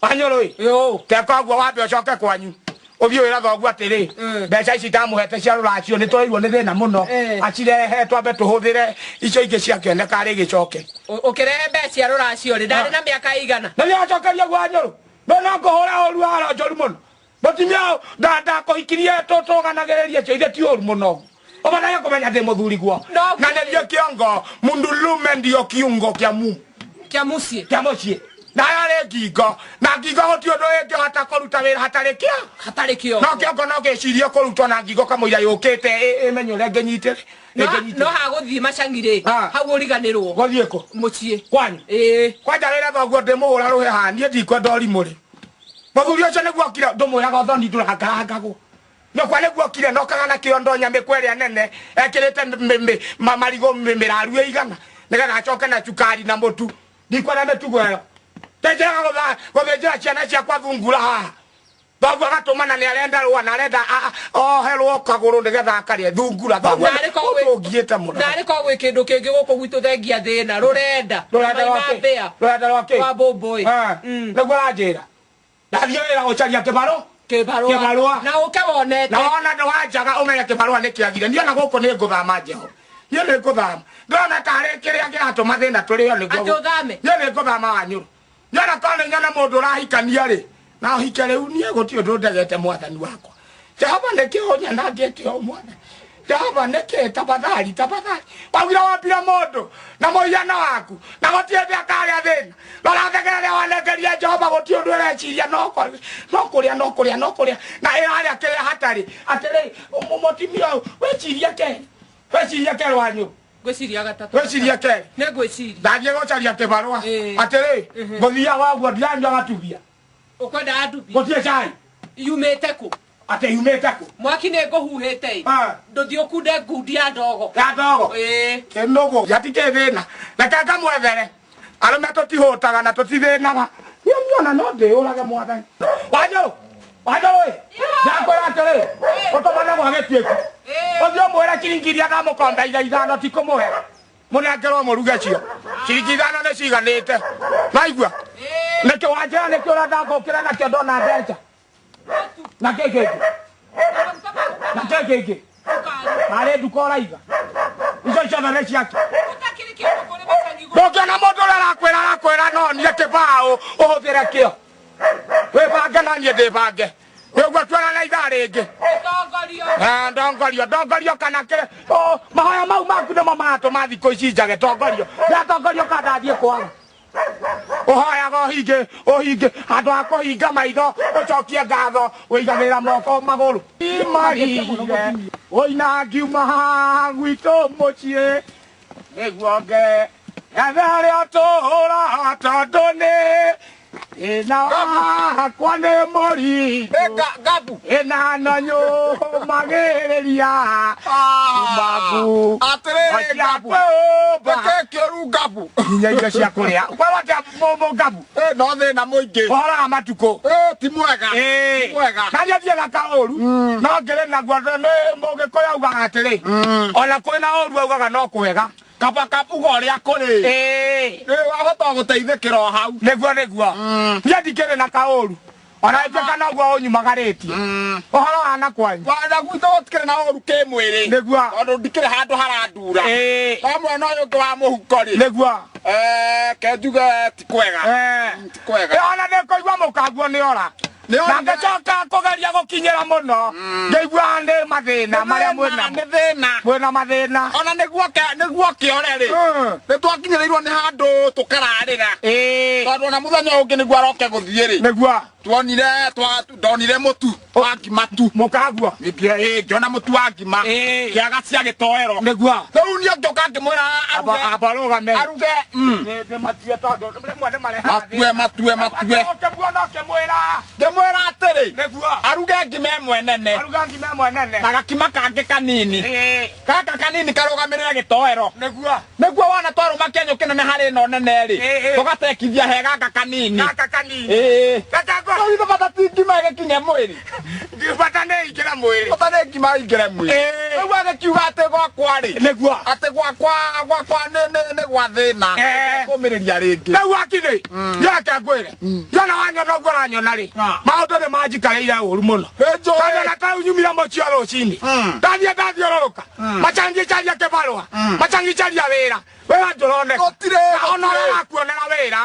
Wanyũrũ ĩ teka ũguo wambe ũcoke kwanyu ũthiĩ wĩra thoguo atĩrĩ mbeca ici ndamũhete cia rũracio nĩ tũrĩirwo nĩ thĩna mũno acirehe twambe tũhũthĩre icio ingĩ ciakĩoneka rĩ gĩcoke ũkĩrehe mbeca cia rũracio rĩ ndarĩ na mĩaka ĩigana na nĩacokeria guo Wanyũrũ no no ngũhũra ũru haro njũru mũno mũtumia ndakũhikirie tũganagĩrĩrie cio ithe ti ũru mũno ũguo ũbataire kũmenya ndĩ mũthuri guo na nĩthiĩ kĩongo mundulume ndio kiungo kĩa mu kĩa mũciĩ kĩa mũciĩ na yarĩ ngingo na ngingo gũtirĩ ũndũ ĩngĩhota kũruta wĩra hatarĩ kĩa hatarĩ kĩongo no kĩongo no gĩcirie kũrutwo na ngingo kamũira yũkĩte ĩmenye ũrĩa ĩngĩnyitĩre no hagũthiĩ Macangi rĩ hau ũriganĩrwo gũthiĩ kũ mũciĩ kwanyu ĩĩ kwanja rĩrĩa thoguo ndĩmũhũra rũhe haha niĩ ndikwenda ũrimũ rĩ mũthuri ũcio nĩguo okire ndũmwĩraga ũthoni ndũrangarangagwo nyũkwa nĩguo okire nokaga na kĩondo nyamĩkwa ĩrĩa nene ekĩrĩte marigũ mĩraru ĩigana nĩgetha acoke na cukari na mũtu ndikwenda mĩtugo ĩyo ndenjega gũthĩnjĩra ciana ciakwa thungura haha thoguo agatũmana nĩ arenda rũa na arenda oherwo kagũrũ nĩgetha akarĩe thungura thoguo ũngiĩte mũno narĩ korwo gwĩ kĩndũ kĩngĩ gũkũ gwitũ thengia thĩna rũrenda rũrenda rwa kĩ mbĩa rũrenda rwa kĩ rwa mbũmbũĩ nĩguo ũranjĩra ndathiĩ wĩra gũcaria kĩbarũ kĩbarũa na ũke wonete na wona ndũ wanjaga ũmenye kĩbarũa nĩ kĩagire niĩ ona gũkũ nĩ ngũthama Jehova niĩ nĩ ngũthama ndĩrona tarĩ kĩrĩa kĩratũma thĩna tũrĩo nĩguo Atĩ ũthame? niĩ nĩ ngũthama Wanyũrũ niĩ ona korwo nĩ nyone mũndũ ũrahikania rĩ na ũhike rĩu niĩ gũtirĩ ũndũ ndegete mwathani wakwa Jehova nĩkĩ ũnyanangĩte ũũ mwathani Jehova nĩkĩ tafadhali tafadhali waugire wombire mũndũ na mũhiano waku na gũtirĩ hĩndĩ akarĩa thĩna rora thegere rĩa wanengeria Jehova gũtirĩ ũndũ ũreciria no kũrĩa no kũrĩa no kũrĩa na ĩrarĩa kĩrĩa hatarĩ atĩrĩ mũtumia ũyũ wĩcirie kerĩ wĩcirie kerĩ Wanyũrũ ngwĩciria gatatũ wĩcirie kerĩ nĩ ngwĩciria ndathiĩ gũcaria kĩbarũa atĩrĩ ngũthiaga ũguo ndiranyua gatubia ũkwenda andubia gũtirĩ cai yumĩte kũ atĩ yumĩte kũ mwaki nĩ ngũhuhĩte ĩ ndũthiĩ ũkunde ngundi ya ndogo ya ndogo kĩnũgũ gĩatikĩ thĩna reke ngamwethere arũme tũtihũtaga na tũtithĩnaga niĩ niona no ndĩũrage mwathani Wanyũrũ Wanyũrũ ĩ ndakwĩra atĩrĩ ũtũmane gwa gĩtuĩku ũthiĩ ũmwĩre ciringi iria ndamũkombeire ithano tikũmũhe mũnengerwo mũruge cio ciringi ithano nĩ ciganĩte waigua Nĩkĩ wanjĩra nĩkĩ ũrenda ngũkĩre nakĩo ndona mbeca? Na kĩ kĩngĩ? Na kĩ kĩngĩ? Narĩ nduka ũraiga. Icio ciothe nĩ ciake. Gũtakĩrĩ kĩndũ kũrĩ macangi Ndũngĩona mũndũ ũrĩa arakwĩra arakwĩra no niĩ kĩbaũ ũhũthĩre kĩo. Wĩbange na niĩ ndĩbange. Nĩguo tuonane ithaa rĩngĩ. Ũtongorio. Eh, ndongorio ndongorio kana kĩ oh, mahoya mau maku nĩmo maratũma thikũ ici njage tongorio ndatongorio ka ndathiĩ kwaga ũhoyaga ũhinge ũhinge handũ ha kũhinga maitho ũcokie ngatho ũigagĩrĩra moko magũrũ imarire ũina ngiuma gwitũ mũciĩ nĩguo nge ethe harĩa ũtũũra tondũ nĩ thĩna wakwa nĩ mũritũ Gabu. ĩna na nyũmagĩrĩria magu Atĩrĩrĩ Gabu. Nĩkĩ kĩũru Gabu? nginya irio cia kũrĩa kwĩrwo atĩa mũgabu No thĩna mũingĩ. ũhoro wa matukũ Ti mwega. Ti mwega. Na niĩ thiaga kaũru no ngĩrĩ naguo nĩ mũgĩkũyũ augaga atĩrĩ ona kwĩna ũru augaga no kwega Kaba kabuga ũrĩa kũrĩ. Nĩ wahota gũteithĩkĩra o hau. Nĩguo nĩguo niĩ ndikĩrĩ na kaũru ona ĩtuĩka noguo ũnyumagarĩtie ũhoro wa na kwanyu Na gwitũ gũtikĩrĩ na ũru kĩmwĩrĩ. Nĩguo. Tondũ ndikĩrĩ handũ harandura. No mwena ũyũ ũngĩ wa mũhuko rĩ. Nĩguo. Ke njuge ti kwega. Ti kwega. Ona nĩ kũigua mũkaguo nĩ ora Nĩ na ngĩcoka kũgeria gũkinyĩra mũno ngĩigua nĩ mathĩna marĩa mwĩnamo nĩ thĩna mwĩna mathĩna ona nĩguo nĩguo kĩore rĩ nĩ twakinyĩrĩirwo nĩ handũ tũkararĩra tondũ ona mũthenya ũngĩ nĩguo aroke gũthiĩ rĩ nĩguo tuonire ndonire mũtu wa ngima tu mũkaguo ngĩona mũtu wa ngima kĩaga cia gĩtoero nĩguo rĩu niĩ ngĩũka ngĩmwĩra aruge amba rũgame aruge matue tondũ rĩmwe nĩ marehaga matue matue matue ũkĩmuona ũkĩmwĩra ngĩmwĩra atĩrĩ nĩguo aruge ngima ĩmwe nene aruga ngima ĩmwe nene na gakima kangĩ kanini gaka kanini karũgamĩrĩre gĩtoero nĩguo nĩguo wona twarũma kĩenyũ kĩnene harĩ ĩno nene rĩ tũgatekithia he gaka kanini gaka kanini Rĩu ithe bata ti ngima ĩgĩkinye mwĩrĩ bata nĩ ingĩre mwĩrĩ bata nĩ ngima ĩingĩre mwĩrĩ rĩu agĩkiuga atĩ gwakwa rĩ nĩguo atĩ gwakwa gwakwa nĩ gwa thĩna kũmĩrĩria rĩngĩ rĩu akithĩ yake ngwĩre yona wanyona ũguo ũranyona rĩ maũndũ nĩ manjikarĩire ũru mũno tondũ na tarĩu nyumire mũciĩ o rũcinĩ ndathiĩ ndathiũrũrũka macangĩcaria kĩbarũa macangĩcaria wĩra wĩra ndũroneka ona ũrĩa arakuonera wĩra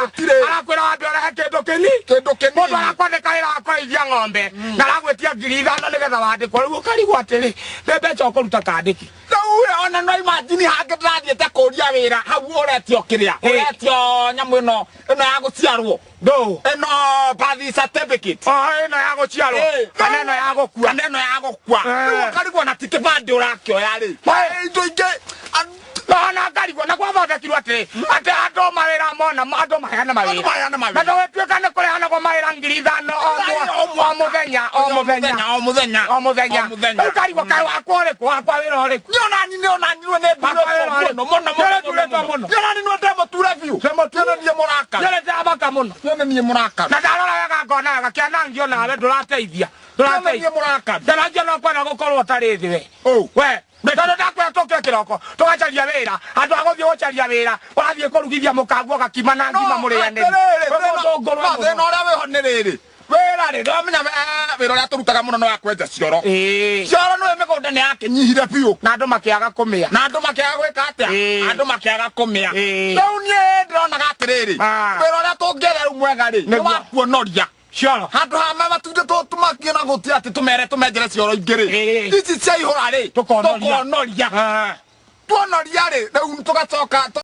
arakwĩra wambe ũrehe kĩndũ kĩni kĩndũ kĩnini mũndũ arakwandĩka wĩra wa kũrĩithia ng'ombe na aragwĩtia 5,000 nĩgetha wandĩkwo rĩu ũkarigwo atĩrĩ nĩ mbeca ũkũruta kandĩki rĩu ona no imagine hangĩ ndĩrathiĩte kũria wĩra hau ũretio kĩrĩa ũretio nyamũ ĩno ĩno ya gũciarwo ndũ ĩno birth certificate o ĩno ya gũciarwo kana ĩno ya gũkua kana ĩno ya gũkua rĩu ũkarigwo na ti kĩbandĩ ũrakĩoya rĩ indo ingĩ ona ngarigwo na gwathondekirwo atĩ atĩ andũ mawĩra mona andũ maheane mawĩra na ndũgĩtuĩka nĩ kũrehanagwo mawĩra 5,000 o mũthenya o mũthenya o mũthenya o mũthenya rĩu ngarigwo kaĩ wakwa ũrĩkũ wakwa wĩra ũrĩkũ nĩ onani nĩ onani nĩ mũno mũno mũno mũno nĩ onani nĩ ndemũture biũ ndemũture niĩ mũrakara nĩ ndamaka mũno nĩ niĩ mũrakara na ndarora wega ngona wega kĩanangio nawe ndũrateithia ndũrateithia mũrakara ndĩrangia no kwenda gũkorwo ũtarĩ thĩ we we tondũ ndakwĩra tũke kĩroko tũgacaria wĩra andũ a gũthiĩ gũcaria wĩra ũrathiĩ kũrugithia mũkanguo gakima na ngima mũrĩanĩri thĩna ũrĩa wĩho nĩ rĩrĩ wĩra rĩ ndwamenya wĩra ũrĩa tũrutaga mũno nĩ wa kwenja cioro cioro nĩwe mĩgũnda nĩ yakĩnyihire biũ na andũ makĩaga kũmĩa na andũ makĩaga gwĩka atĩa andũ makĩaga kũmĩa rĩu niĩ ndĩronaga atĩrĩrĩ wĩra ũrĩa tũngĩetha rĩu mwega rĩ nĩ wa kuonoria cioro handũ ha matunda tũmakie na gũtia atĩ tũmere tũmenjere cioro ingĩ rĩ ici ciaihũra rĩ tũkonoria tuonoria rĩ rĩu tũgacoka.